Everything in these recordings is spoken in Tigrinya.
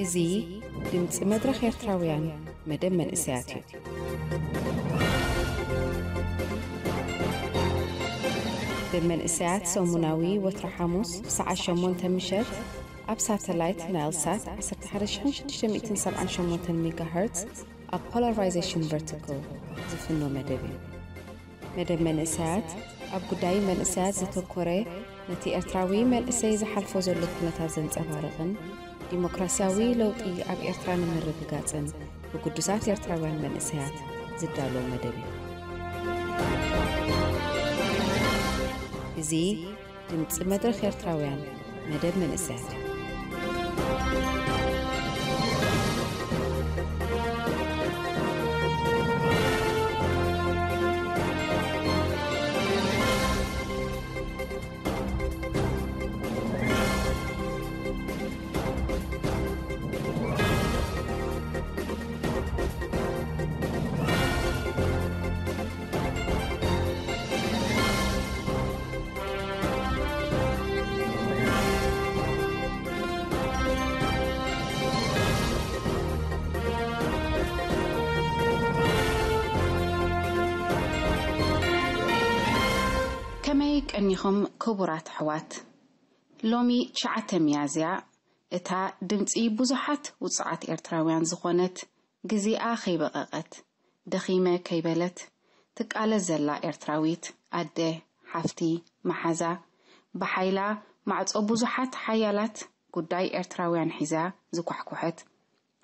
እዚ ድምፂ መድረኽ ኤርትራውያን መደብ መንእሰያት እዩ። መደብ መንእሰያት ሰሙናዊ ወትሮ ሓሙስ ብሰዓት ሸሞንተ ምሸት ኣብ ሳተላይት ናይል ሳት ዓሰርተ ሓደ ሺሕ ሽዱሽተ ሚእትን ሰብዓን ሸሞንተን ሜጋሄርትዝ ኣብ ፖላራይዜሽን ቨርቲካል ዝፍኖ መደብ እዩ። መደብ መንእሰያት ኣብ ጉዳይ መንእሰያት ዘተኮረ፣ ነቲ ኤርትራዊ መንእሰይ ዝሓልፎ ዘሎ ኩነታት ዘንጸባርቕን ዲሞክራስያዊ ለውጢ ኣብ ኤርትራ ንምርግጋጽን ብግዱሳት ኤርትራውያን መንእሰያት ዝዳሎ መደብ እዩ። እዚ ድምፂ መድረኽ ኤርትራውያን መደብ መንእሰያት እዩ። ከመይ ቀኒኹም ክቡራት ኣሕዋት? ሎሚ ትሽዓተ ሚያዝያ እታ ድምፂ ብዙሓት ውፁዓት ኤርትራውያን ዝኾነት፣ ግዜኣ ከይበቐቐት፣ ደኺመ ከይበለት ትቃለስ ዘላ ኤርትራዊት ኣደ፣ ሓፍቲ፣ መሓዛ፣ ብሓይላ ማዕጾ ብዙሓት ሓያላት ጉዳይ ኤርትራውያን ሒዛ ዝኳሕኮሐት፣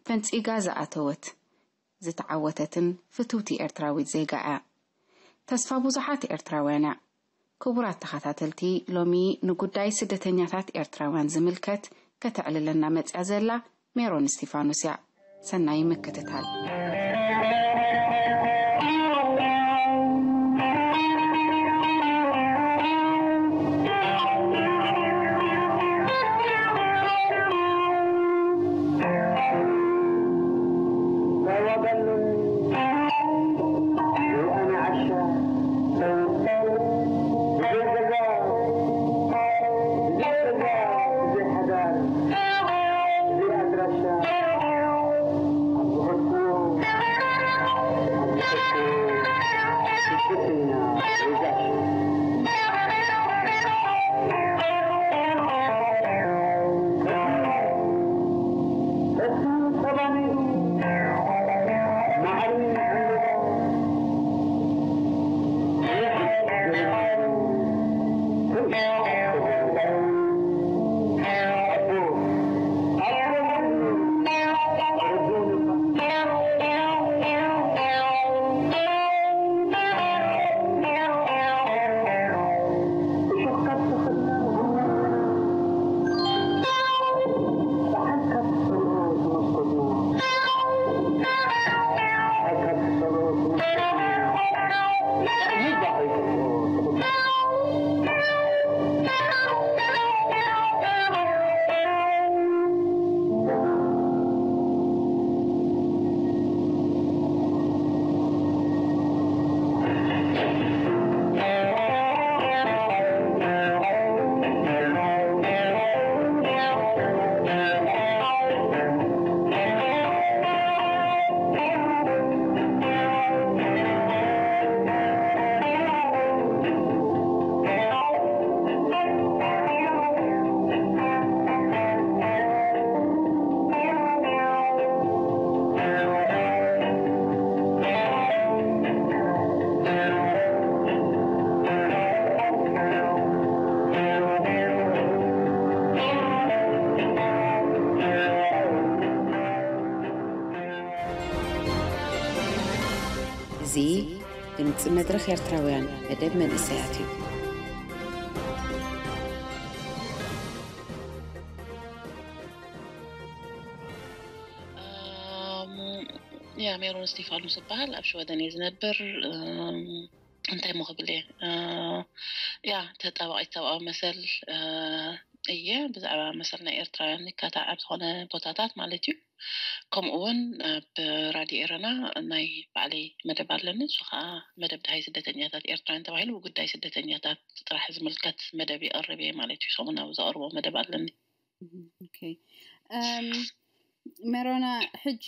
ፈንጺጋ ዝኣተወት፣ ዝተዓወተትን ፍትውቲ ኤርትራዊት ዜጋ እያ። ተስፋ ብዙሓት ኤርትራውያን እያ። ክቡራት ተኸታተልቲ፣ ሎሚ ንጉዳይ ስደተኛታት ኤርትራውያን ዝምልከት ከተዕልለና መጽያ ዘላ ሜሮን እስቲፋኖስ እያ። ሰናይ ምክትታል። እዚ ድምፂ መድረኽ ኤርትራውያን መደብ መንእሰያት እዩ። ያ፣ ሜሮን እስቲፋኖስ እበሃል። ኣብ ሽወደን እየ ዝነብር። እንታይ ሞ ክብል እየ? ያ፣ ተጣባቒት ሰብኣዊ መሰል እየ። ብዛዕባ መሰል ናይ ኤርትራውያን ይካታዕ ኣብ ዝኾነ ቦታታት ማለት እዩ። ከምኡ እውን ኣብ ራድዮ ኤረና ናይ ባዕለይ መደብ ኣለኒ። እሱ ከዓ መደብ ድሃይ ስደተኛታት ኤርትራውያን ተባሂሉ ብጉዳይ ስደተኛታት ጥራሕ ዝምልከት መደብ ይቐርብ እየ ማለት እዩ። ሰሙናዊ ዘቐርቦ መደብ ኣለኒ። ኦኬ። እም፣ መሮና፣ ሕጂ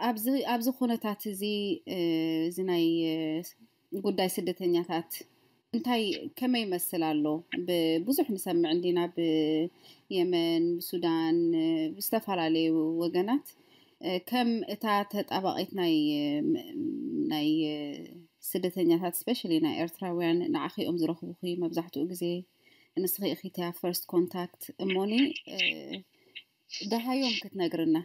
ኣብዚ ኣብዚ ኩነታት እዚ እዚ ናይ ጉዳይ ስደተኛታት እንታይ ከመይ ይመስል ኣሎ? ብዙሕ ንሰምዕ እንዲና፣ ብየመን፣ ብሱዳን፣ ብዝተፈላለዩ ወገናት። ከም እታ ተጣባቂት ናይ ናይ ስደተኛታት፣ ስፔሻሊ ናይ ኤርትራውያን፣ ንዓኺ እዮም ዝረኽቡኺ መብዛሕትኡ ግዜ። ንስኺ ኢኺ እቲያ ፈርስት ኮንታክት እሞኒ፣ ደሃዮም ክትነግርና።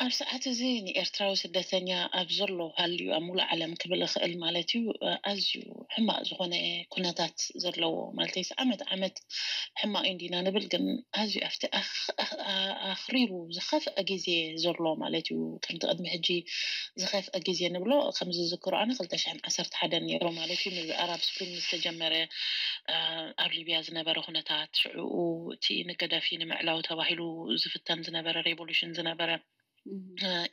ኣብ ሰዓት እዚ ንኤርትራዊ ስደተኛ ኣብ ዘሎ ሃልዩ ኣብ ሙሉእ ዓለም ክብል እኽእል ማለት እዩ፣ ኣዝዩ ሕማቕ ዝኾነ ኩነታት ዘለዎ፣ ማለት ዓመት ዓመት ሕማቕ እዩ እንዲና ንብል፣ ግን ኣዝዩ ኣብቲ ኣኽሪሩ ዝኸፍአ ግዜ ዘሎ ማለት እዩ። ከምቲ ቅድሚ ሕጂ ዝኸፍአ ግዜ ንብሎ ከም ዝዝክሮ ኣነ ክልተ ሽሕን ዓሰርተ ሓደን ነይሩ ማለት እዩ። ምዝ ኣራብ ስፕሪንግ ዝተጀመረ ኣብ ሊብያ ዝነበረ ኩነታት፣ ሽዑኡ እቲ ንገዳፊ ንምዕላው ተባሂሉ ዝፍተን ዝነበረ ሬቮሉሽን ዝነበረ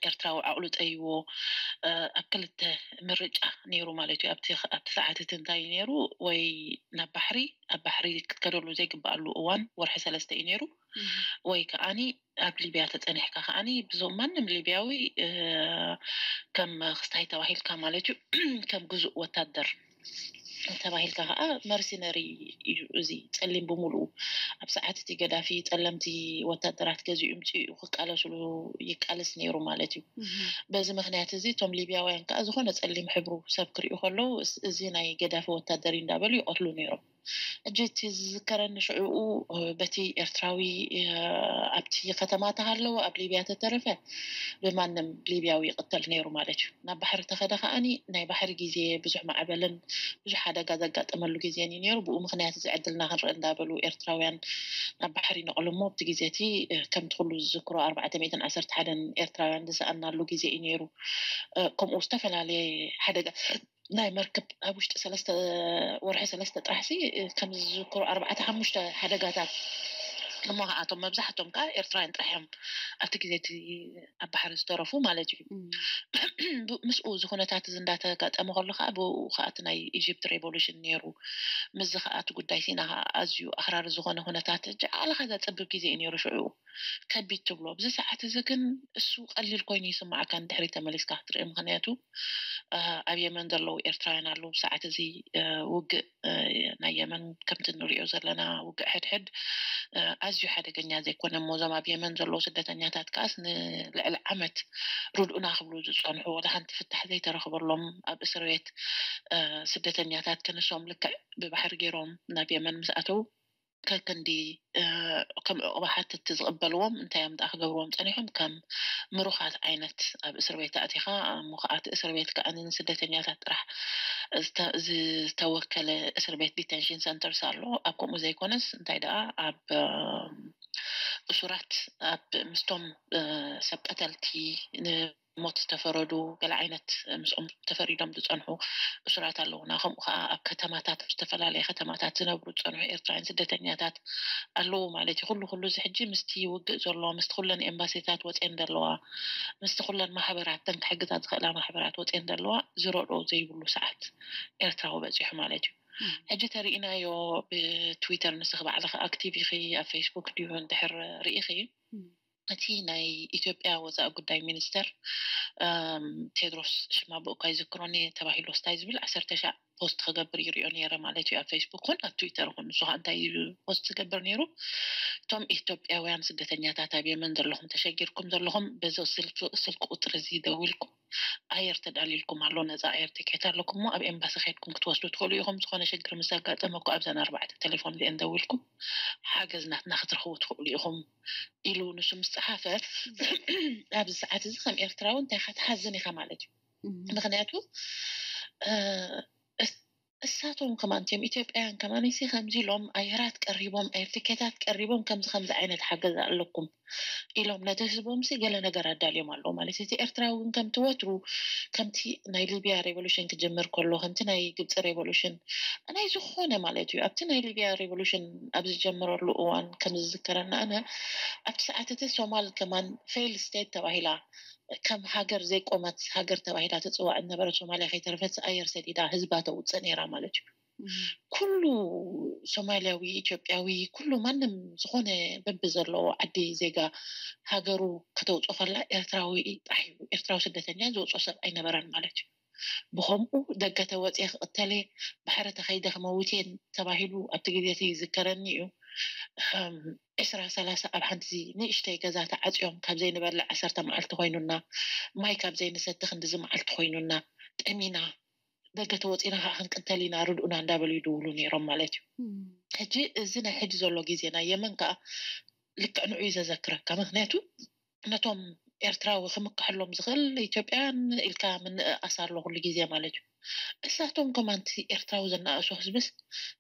ኤርትራዊ ዓቕሉ ጠይዎ ኣብ ክልተ ምርጫ ነይሩ ማለት እዩ። ኣብቲ ኣብቲ ሰዓት እቲ እንታይ እዩ ነይሩ? ወይ ናብ ባሕሪ፣ ኣብ ባሕሪ ክትከደሉ ዘይግበኣሉ እዋን ወርሒ ሰለስተ እዩ ነይሩ፣ ወይ ከዓኒ ኣብ ሊብያ ተጸኒሕካ ከዓኒ ብዞም ማንም ሊብያዊ ከም ክስታይ ተባሂልካ ማለት እዩ፣ ከም ግዙእ ወታደር ተባሂልካ ከዓ መርሲነሪ እዩ። እዚ ጸሊም ብምሉኡ ኣብ ሰዓት እቲ ገዳፊ ጸለምቲ ወታደራት ገዚኡ ምጽኡ ክቃለስሉ ይቃለስ ነይሩ ማለት እዩ። በዚ ምክንያት እዚ እቶም ሊብያውያን ከዓ ዝኾነ ጸሊም ሕብሩ ሰብ ክሪኡ ከለዉ እዚ ናይ ገዳፊ ወታደር እዩ እንዳበሉ ይቐትሉ ነይሮም። ሕጂ እቲ ዝዝከረኒ ሽዕኡ በቲ ኤርትራዊ ኣብቲ ከተማ ተሃለወ ኣብ ሊብያ ተተረፈ ብማንም ሊብያዊ ይቕተል ነይሩ ማለት እዩ። ናብ ባሕሪ ተኸደ ከዓኒ ናይ ባሕሪ ግዜ ብዙሕ ማዕበልን ብዙሕ ሓደጋ ዘጋጠመሉ ግዜን እዩ ነይሩ። ብኡ ምክንያት እዚ ዕድልና ክንርኢ እንዳበሉ ኤርትራውያን ናብ ባሕሪ ነቕሉ እሞ ኣብቲ ግዜ እቲ ከምቲ ኩሉ ዝዝክሮ ኣርባዕተ ሚእትን ዓሰርተ ሓደን ኤርትራውያን ዝሰኣናሉ ግዜ እዩ ነይሩ። ከምኡ ዝተፈላለየ ሓደጋ ናይ መርክብ ኣብ ውሽጢ ሰለስተ ወርሒ ሰለስተ ጥራሕ ሲ ከም ዝዝክሮ ኣርባዕተ ሓሙሽተ ሓደጋታት እሞ ከኣቶም መብዛሕቶም ከዓ ኤርትራውያን ጥራሕ እዮም ኣብቲ ግዜ እቲ ኣብ ባሕሪ ዝተረፉ ማለት እዩ። ምስኡ እዚ ኩነታት እዚ እንዳተጋጠመ ከሎ ከዓ ብኡ ከዓ እቲ ናይ ኢጅፕት ሬቮሉሽን ነይሩ። ምስዚ ከዓ እቲ ጉዳይ ሲና ከዓ ኣዝዩ ኣኽራሪ ዝኾነ ኩነታት ጃዕልኻ ዘፅብብ ግዜ እዩ ነይሩ ሽዑ። ከቢድ ትብሎ። ኣብዚ ሰዓት እዚ ግን እሱ ቀሊል ኮይኑ ይስማዓካ ንድሕሪት ተመሊስካ ክትርኢ። ምኽንያቱ ኣብ የመን ዘለዉ ኤርትራውያን ኣለዉ። ብሰዓት እዚ ውግእ ናይ የመን ከምቲ ንሪኦ ዘለና ውግእ ሕድሕድ ኣዝዩ ሓደገኛ ዘይኮነ እሞ እዞም ኣብ የመን ዘለዉ ስደተኛታት ከኣስ ንልዕሊ ዓመት ርድኡና ክብሉ ዝጸንሑ ወላ ሓንቲ ፍታሕ ዘይተረኽበሎም ኣብ እስር ቤት ስደተኛታት ክንሶም ልክዕ ብባሕሪ ገይሮም ናብ የመን ምስ ኣተዉ ከክንዲ ከም ዕቑባ ሓተቲ ዝቕበልዎም እንታይ እዮም ደኣ ክገብርዎም ጸኒሖም? ከም ምሩኻት ዓይነት ኣብ እስር ቤት ኣእቲኻ እሞ ከዓ እቲ እስር ቤት ከዓ ንስደተኛታት ጥራሕ ዝተወከለ እስር ቤት ዲቴንሽን ሰንተርስ ኣሎ። ኣብ ከምኡ ዘይኮነስ እንታይ ደኣ ኣብ እሱራት ኣብ ምስቶም ሰብ ቀተልቲ ሞት ዝተፈረዱ ገለ ዓይነት ምስኦም ተፈሪዶም ዝፀንሑ እሱራት ኣለዉና። ከምኡ ከዓ ኣብ ከተማታት ኣብ ዝተፈላለየ ከተማታት ዝነብሩ ዝፀንሑ ኤርትራውያን ስደተኛታት ኣለዉ ማለት እዩ። ኩሉ ኩሉ እዚ ሕጂ ምስቲ ውግእ ዘሎ ምስቲ ኩለን ኤምባሲታት ወፅየን ዘለዋ ምስቲ ኩለን ማሕበራት ተን ክሕግዛ ዝኽእላ ማሕበራት ወፅየን ዘለዋ ዝረድኦ ዘይብሉ ሰዓት ኤርትራዊ በፂሑ ማለት እዩ። ሕጂ ተሪኢናዮ ብትዊተር ንስኺ ባዕልኺ ኣክቲቭ ኢኺ ኣብ ፌስቡክ ድዩ እንድሕር ርኢኺ እቲ ናይ ኢትዮጵያ ወፃኢ ጉዳይ ሚኒስተር ቴድሮስ ሽማቦ እኳ ይዝክሮኒ ተባሂሉ ስታይ ዝብል ዓሰርተ ሻዕ ፖስት ክገብር ይሪኦ ነይረ ማለት እዩ ኣብ ፌስቡክ ኹን ኣብ ትዊተር ኹን ንሱ ከዓ እንታይ እዩ ፖስት ዝገብር ነይሩ እቶም ኢትዮጵያውያን ስደተኛታት ኣብ የመን ዘለኹም ተሸጊርኩም ዘለኹም በዚ ስልኪ ቁፅሪ እዚ ደዊልኩም ኣየር ተዳልይልኩም ኣሎ ነፃ ኣየር ትኬት ኣለኩም እሞ ኣብ ኤምባሲ ከድኩም ክትወስዱ ትኽእሉ ኢኹም ዝኾነ ሽግር ምስ ኣጋጠመኩ ኣብዘን ኣርባዕተ ቴሌፎን እዚአን ደዊልኩም ሓገዝ ናትና ክትረኽቡ ትኽእሉ ኢኹም ኢሉ ንሱ ምስ ፀሓፈ ኣብዚ ሰዓት እዚ ከም ኤርትራዊ እንታይ ኢኻ ትሓዝን ኢኻ ማለት እዩ ምክንያቱ እሳቶም ከማን እዮም ኢትዮጵያውያን ከማን ሲ ከምዚ ኢሎም ኣየራት ቀሪቦም ኣየር ትኬታት ቀሪቦም ከምዚ ከምዚ ዓይነት ሓገዝ ኣለኩም ኢሎም ነቲ ህዝቦም ሲ ገለ ነገር ኣዳልዮም ኣለዉ ማለት እቲ ኤርትራዊ ግን ከምቲ ወትሩ ከምቲ ናይ ሊብያ ሬቮሉሽን ክጅምር ከሎ ከምቲ ናይ ግብፂ ሬቮሉሽን ናይ ዝኾነ ማለት እዩ ኣብቲ ናይ ሊብያ ሬቮሉሽን ኣብ ዝጀመረሉ እዋን ከም ዝዝከረና ኣነ ኣብቲ ሰዓት እቲ ሶማል ከማን ፌል ስቴት ተባሂላ ከም ሃገር ዘይቆመት ሃገር ተባሂላ ትፅዋዕ ዝነበረት ሶማልያ ከይተረፈት ኣየር ሰዲዳ ህዝባ ተውፅእ ነይራ ማለት እዩ ኩሉ ሶማልያዊ፣ ኢትዮጵያዊ፣ ኩሉ ማንም ዝኾነ በቢ ዘለዎ ዓዲ ዜጋ ሃገሩ ከተውፅኦ ከላ ኤርትራዊ ጥራሕ እዩ። ኤርትራዊ ስደተኛ ዝወፅኦ ሰብ ኣይነበረን ማለት እዩ። ብኸምኡ ደገ ተወፅየ ክቕተል እየ፣ ባሕሪ ተኸይደ ክመውት እየ ተባሂሉ ኣብቲ ግዜ እቲ ይዝከረኒ እዩ። እም፣ ዕስራ ሰላሳ ኣብ ሓንቲ ንእሽተይ ገዛ ተዓፅዮም ካብ ዘይንበልዕ ዓሰርተ መዓልቲ ኮይኑና፣ ማይ ካብ ዘይንሰቲ ክንድዚ መዓልቲ ኮይኑና፣ ጠሚና፣ ደገ ተወፂና ከዓ ክንቅተል ኢና ርድኡና እንዳበሉ ይድውሉ ነይሮም ማለት እዩ። ሕጂ እዚ ናይ ሕጂ ዘሎ ግዜ ናይ የመን ከዓ ልክዕ ንዑ እዩ ዘዘክረካ። ምክንያቱ ነቶም ኤርትራዊ ክምክሐሎም ዝኽእል ኢትዮጵያን ኢልካ ምንእኣስ ኣሎ ኩሉ ግዜ ማለት እዩ። እሳቶም ከማንቲ ኤርትራዊ ዘናእሱ ህዝብስ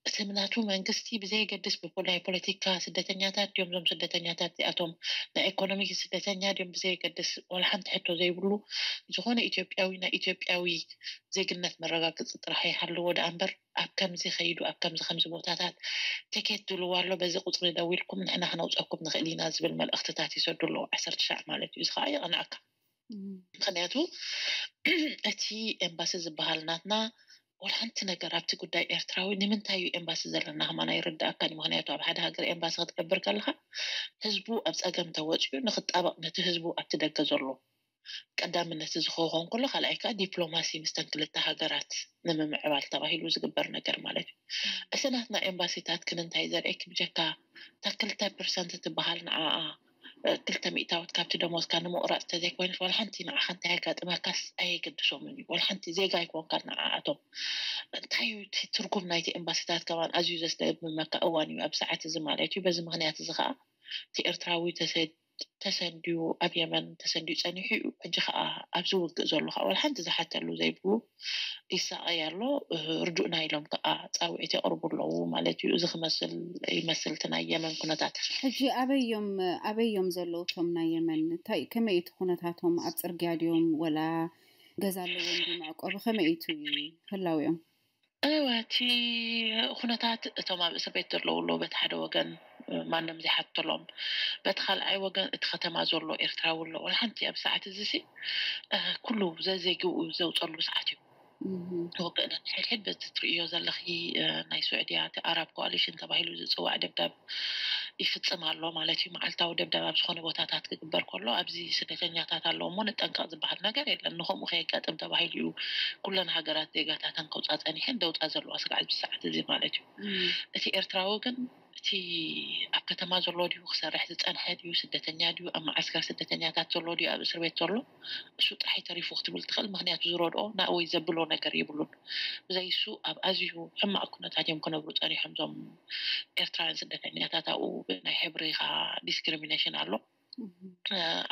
እቲ ናቱ መንግስቲ ብዘየገድስ ብፖ-፣ ናይ ፖለቲካ ስደተኛታት ድዮም፣ እዞም ስደተኛታት እዚኣቶም ናይ ኢኮኖሚ ስደተኛ ድዮም ብዘየገድስ ዋላ ሓንቲ ሕቶ ዘይብሉ፣ ዝኾነ ኢትዮጵያዊ ናይ ኢትዮጵያዊ ዜግነት መረጋገፂ ጥራሕ ይሃልዎ ደኣ እምበር ኣብ ከምዚ ከይዱ ኣብ ከምዚ ከምዚ ቦታታት ትኬት ድልዎ ኣሎ፣ በዚ ቁፅሪ ደዊልኩም ንሕና ክነውፀኩም ንኽእል ኢና ዝብል መልእኽትታት ይሰዱ ኣለዉ። ዓሰርተ ሻዕ ማለት እዩ። እዚ ከዓ የቐንዐካ። ምክንያቱ እቲ ኤምባሲ ዝበሃል ናትና ወላ ሓንቲ ነገር ኣብቲ ጉዳይ ኤርትራዊ ንምንታይ እዩ ኤምባሲ ዘለና ከማን ኣይርዳእካን እዩ። ምክንያቱ ኣብ ሓደ ሃገር ኤምባሲ ክትገብር ከለካ ህዝቡ ኣብ ፀገም ተወፂኡ ንክጣበቕ ነቲ ህዝቡ ኣብቲ ደገ ዘሎ ቀዳምነት እዚ ክኸውን ከሎ፣ ካልኣይ ከዓ ዲፕሎማሲ ምስተን ክልተ ሃገራት ንምምዕባል ተባሂሉ ዝግበር ነገር ማለት እዩ። እቲ ናትና ኤምባሲታት ግን እንታይ ዘርእየኪ፣ ብጀካ እታ ክልተ ፐርሰንት ትበሃል ንዓኣ ክልተ ሚእታዊት ካብቲ ደሞዝካ ንምቑራፅ ተዘይኮይነስ ዋላ ሓንቲ ንዓኻ እንታይ ኣጋጥመካስ ኣየገድሶምን እዩ። ዋላ ሓንቲ ዜጋ ኣይኮንካን ንዓኣቶም። እንታይ እዩ እቲ ትርጉም ናይቲ ኤምባሲታት ከማን ኣዝዩ ዘስደምመካ እዋን እዩ ኣብ ሰዓት እዚ ማለት እዩ። በዚ ምክንያት እዚ ከዓ እቲ ኤርትራዊ ተሰ-፣ ተሰንድዩ ኣብ የመን ተሰንድዩ ጸኒሑ እዩ። ሕጂ ከዓ ኣብዚ ውግእ ዘሎ ከዓ ዋላ ሓንቲ ዝሓተሉ ዘይብሉ ይሳቐይ ኣሎ። ርዱእና ኢሎም ከዓ ጻውዒት የቕርቡ ኣለዉ ማለት እዩ። እዚ ክመስል ይመስል እቲ ናይ የመን ኩነታት። ሕጂ ኣበዮም ኣበዮም ዘለዉ እቶም ናይ የመን እንታይ ከመይ እቲ ኩነታቶም ኣብ ጽርግያ ድዮም ወላ ገዛ ኣለዎም ድዩ መዕቆቢ ከመይ እቲ ህላዊኦም? እወ፣ እቲ ኩነታት እቶም ኣብ እስር ቤት ዘለዉ ኣለዉ፣ በቲ ሓደ ወገን ማንም ዘይሓተሎም፣ በቲ ካልኣይ ወገን እቲ ከተማ ዘሎ ኤርትራዊ ኣሎ። ወላ ሓንቲ ኣብ ሰዓት እዚ ሲ፣ እ፣ ኩሉ ዘዜግኡ ዘውፀሉ ሰዓት እዩ። ወገን ሕድሕድ በቲ ትርእዮ ዘለኺ፣ እ፣ ናይ ስዑድያ እቲ ኣራብ ኮኣሊሽን ተባሂሉ ዝፅዋዕ ደብዳብ ይፍፅም ኣሎ ማለት እዩ። መዓልታዊ ደብዳብ ኣብ ዝኾነ ቦታታት ክግበር ከሎ ኣብዚ ስደተኛታት ኣለዉ እሞ ንጠንቀቕ ዝበሃል ነገር የለን። ንኸምኡ ከየጋጥም ተባሂሉ እዩ ኩለን ሃገራት ዜጋታተን ከውፃ ፀኒሐን ደውፃ ዘለዋ ስጋዕ ኣብዚ ሰዓት እዚ ማለት እዩ። እቲ ኤርትራዊ ግን እቲ ኣብ ከተማ ዘሎ ድዩ ክሰርሕ ዝፀንሐ ድዩ ስደተኛ ድዩ ኣብ መዓስከር ስደተኛታት ዘሎ ድዩ ኣብ እስር ቤት ዘሎ እሱ ጥራሕ ተሪፉ ክትብል ትኽእል። ምክንያቱ ዝረድኦ ናእወይ ዘብሎ ነገር የብሉን። ብዘይ እሱ ኣብ ኣዝዩ ሕማቕ ኩነታት እዮም ክነብሩ ፀኒሖም እዞም ኤርትራውያን ስደተኛታት። ኣብኡ ብናይ ሕብሪ ከዓ ዲስክሪሚኔሽን ኣሎ።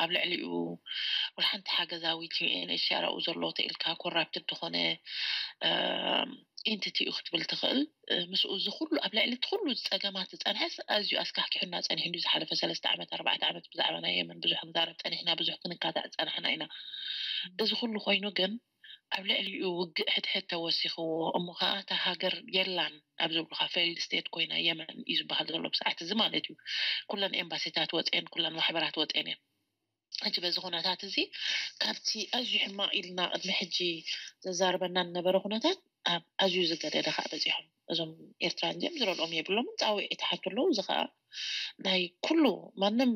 ኣብ ልዕሊኡ ወላ ሓንቲ ሓገዛዊት ዩ ኤን ኤች ሲ ኣር ኣብኡ ዘሎ ተኢልካ ኮራፕትድ ዝኾነ ኢንቲቲ እዩ ክትብል ትኽእል። ምስኡ እዚ ኩሉ ኣብ ልዕሊ እቲ ኩሉ ፀገማት ዝፀንሐስ ኣዝዩ ኣስካሕኪሑና ፀኒሑ እንዲ ዝሓለፈ ሰለስተ ዓመት ኣርባዕተ ዓመት ብዛዕባ ናይ የመን ብዙሕ ክንዛረብ ፀኒሕና ብዙሕ ክንካታዕ ዝፀናሕና ኢና። እዚ ኩሉ ኮይኑ ግን ኣብ ልዕሊኡ ውግእ ሕድሕድ ተወሲኽዎ እሞ ከዓ እታ ሃገር የላን ኣብ ዝብሉካ ፌይልድ ስቴት ኮይና የመን እዩ ዝበሃል ዘሎ ብሰዓት እዚ ማለት እዩ። ኩለን ኤምባሲታት ወፅኤን ኩለን ማሕበራት ወፅኤን እየን። ሕጂ በዚ ኩነታት እዚ ካብቲ ኣዝዩ ሕማቕ ኢልና ቅድሚ ሕጂ ዘዛርበና ዝነበረ ኩነታት ኣብ ኣዝዩ ዝገደደ ከዓ በፂሖም። እዞም ኤርትራን እዚኦም ዝረድኦም የብሎምን ፃውዒ ተሓቱ ኣለዉ። እዚ ከዓ ናይ ኩሉ ማንም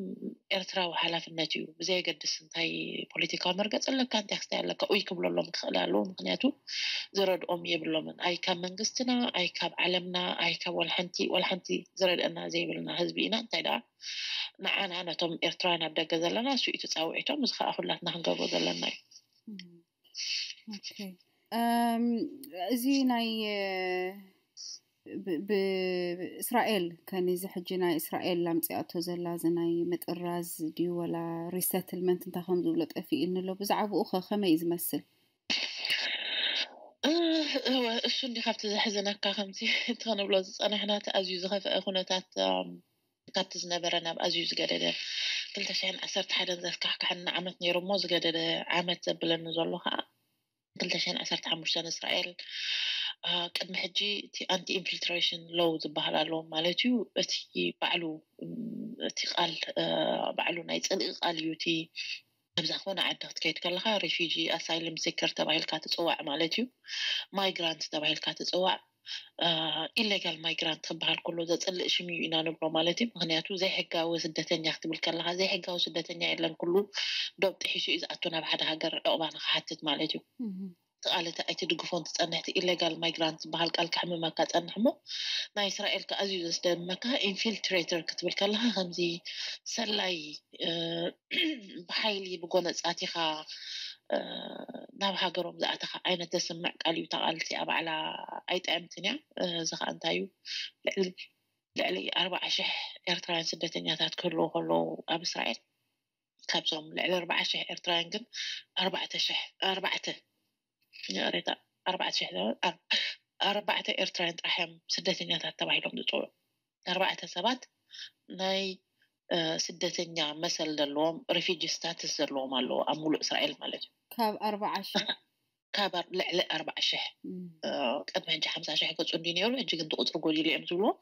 ኤርትራዊ ሓላፍነት እዩ። ብዘየገድስ እንታይ ፖለቲካዊ መርገፂ ኣለካ እንታይ ክስታይ ኣለካ ኡይ ክብለሎም ክኽእል ኣለዉ። ምክንያቱ ዝረድኦም የብሎምን። ኣይ ካብ መንግስትና ኣይ ካብ ዓለምና ኣይ ካብ ወላ ሓንቲ ወላ ሓንቲ ዝረድአና ዘይብልና ህዝቢ ኢና። እንታይ ደኣ ንዓና ነቶም ኤርትራውያን ኣብ ደገ ዘለና እሱ እዩ እቲ ፃውዒቶም። እዚ ከዓ ኩላትና ክንገብሮ ዘለና እዩ። ኦኬ። እም፣ እዚ ናይ ብ- ብ- እስራኤል ከኒዚ ሕጂ ናይ እስራኤል ላምፂኣቶ ዘላ እዚ ናይ ምጥራዝ ድዩ ወላ ሪሰትልመንት እንታይ ከም ዝብሎ ጠፊእኒ ኣሎ። ብዛዕባኡ ከ ከመይ እዩ ዝመስል? እህ፣ እወ፣ እሱ እንዲ ካብቲ ዘሕዝነካ ከምቲ እቲ ክንብሎ ዝፀናሕና እቲ ኣዝዩ ዝኸፍአ ኩነታት ኣም፣ ካብቲ ዝነበረ ናብ ኣዝዩ ዝገደደ ክልተ ሽሕን ዓሰርተ ሓደን ዘስካሕክሐኒ ዓመት ነይሩ እሞ ዝገደደ ዓመት ዘብለኒ ዘሎ ከዓ ክልተ ሽሕን ዓሰርተ ሓሙሽተን እስራኤል አ፣ ቅድሚ ሕጂ እቲ ኣንቲ ኢንፊልትሬሽን ሎው ዝበሃል ኣለዎም ማለት እዩ። እቲ ባዕሉ እም፣ እቲ ቃል አ፣ ባዕሉ ናይ ፅልኢ ቃል እዩ። እቲ ኣብዛ ዝኾነ ዓዲ ክትከይድ ከለካ ሪፊጂ ኣሳይለም ሲከር ተባሂልካ ትፅዋዕ ማለት እዩ። ማይግራንት ተባሂልካ ትፅዋዕ። ኢሌጋል ማይግራንት ክበሃል ከሎ ዘፅልእ ሽም እዩ ኢና ንብሎ ማለት እዩ። ምክንያቱ ዘይሕጋዊ ስደተኛ ክትብል ከለካ ዘይሕጋዊ ስደተኛ የለን። ኩሉ ዶብ ጥሒሱ እዩ ዝኣቱ ናብ ሓደ ሃገር ዕቑባ ንክሓትት ማለት እዩ። እቲ ቃል እቲ ኣይትድግፎን ትፀንሕ፣ እቲ ኢሌጋል ማይግራንት ዝበሃል ቃል ከሕምመካ ፀንሕ እሞ ናይ እስራኤል ከ ኣዝዩ ዘስደምመካ ኢንፊልትሬተር ክትብል ከለካ ከምዚ ሰላይ ብሓይሊ ብጎነፃቲኻ ናብ ሃገሮም ዝኣተኻ ዓይነት ዘስምዕ ቃል እዩ። እታ ቃል እቲኣ ባዕላ ኣይጥዕምትን እያ። እዚ ከዓ እንታይ እዩ? ልዕሊ ኣርባዓ ሽሕ ኤርትራውያን ስደተኛታት ክህልዎ ከለዉ ኣብ እስራኤል ካብዞም ልዕሊ ኣርባዓ ሽሕ ኤርትራውያን ግን ኣርባዕተ ሽሕ ኣርባዕተ ይቕሬታ ኣርባዕተ ሽሕ ኣርባዕተ ኤርትራውያን ጥራሕ እዮም ስደተኛታት ተባሂሎም ዝፅውዑ። ኣርባዕተ ሰባት ናይ ስደተኛ መሰል ዘለዎም ሪፊጂ ስታትስ ዘለዎም ኣለዎ ኣብ ሙሉእ እስራኤል ማለት እዩ። ካብ ኣርባዓ ሽሕ ካብ ልዕሊ ኣርባዓ ሽሕ ቅድሚ ሕጂ ሓምሳ ሽሕ ገፁ እንዲ ነይሩ፣ ሕጂ ግን ቁፅሪ ጎዲሉ እዮም ዝብልዎ።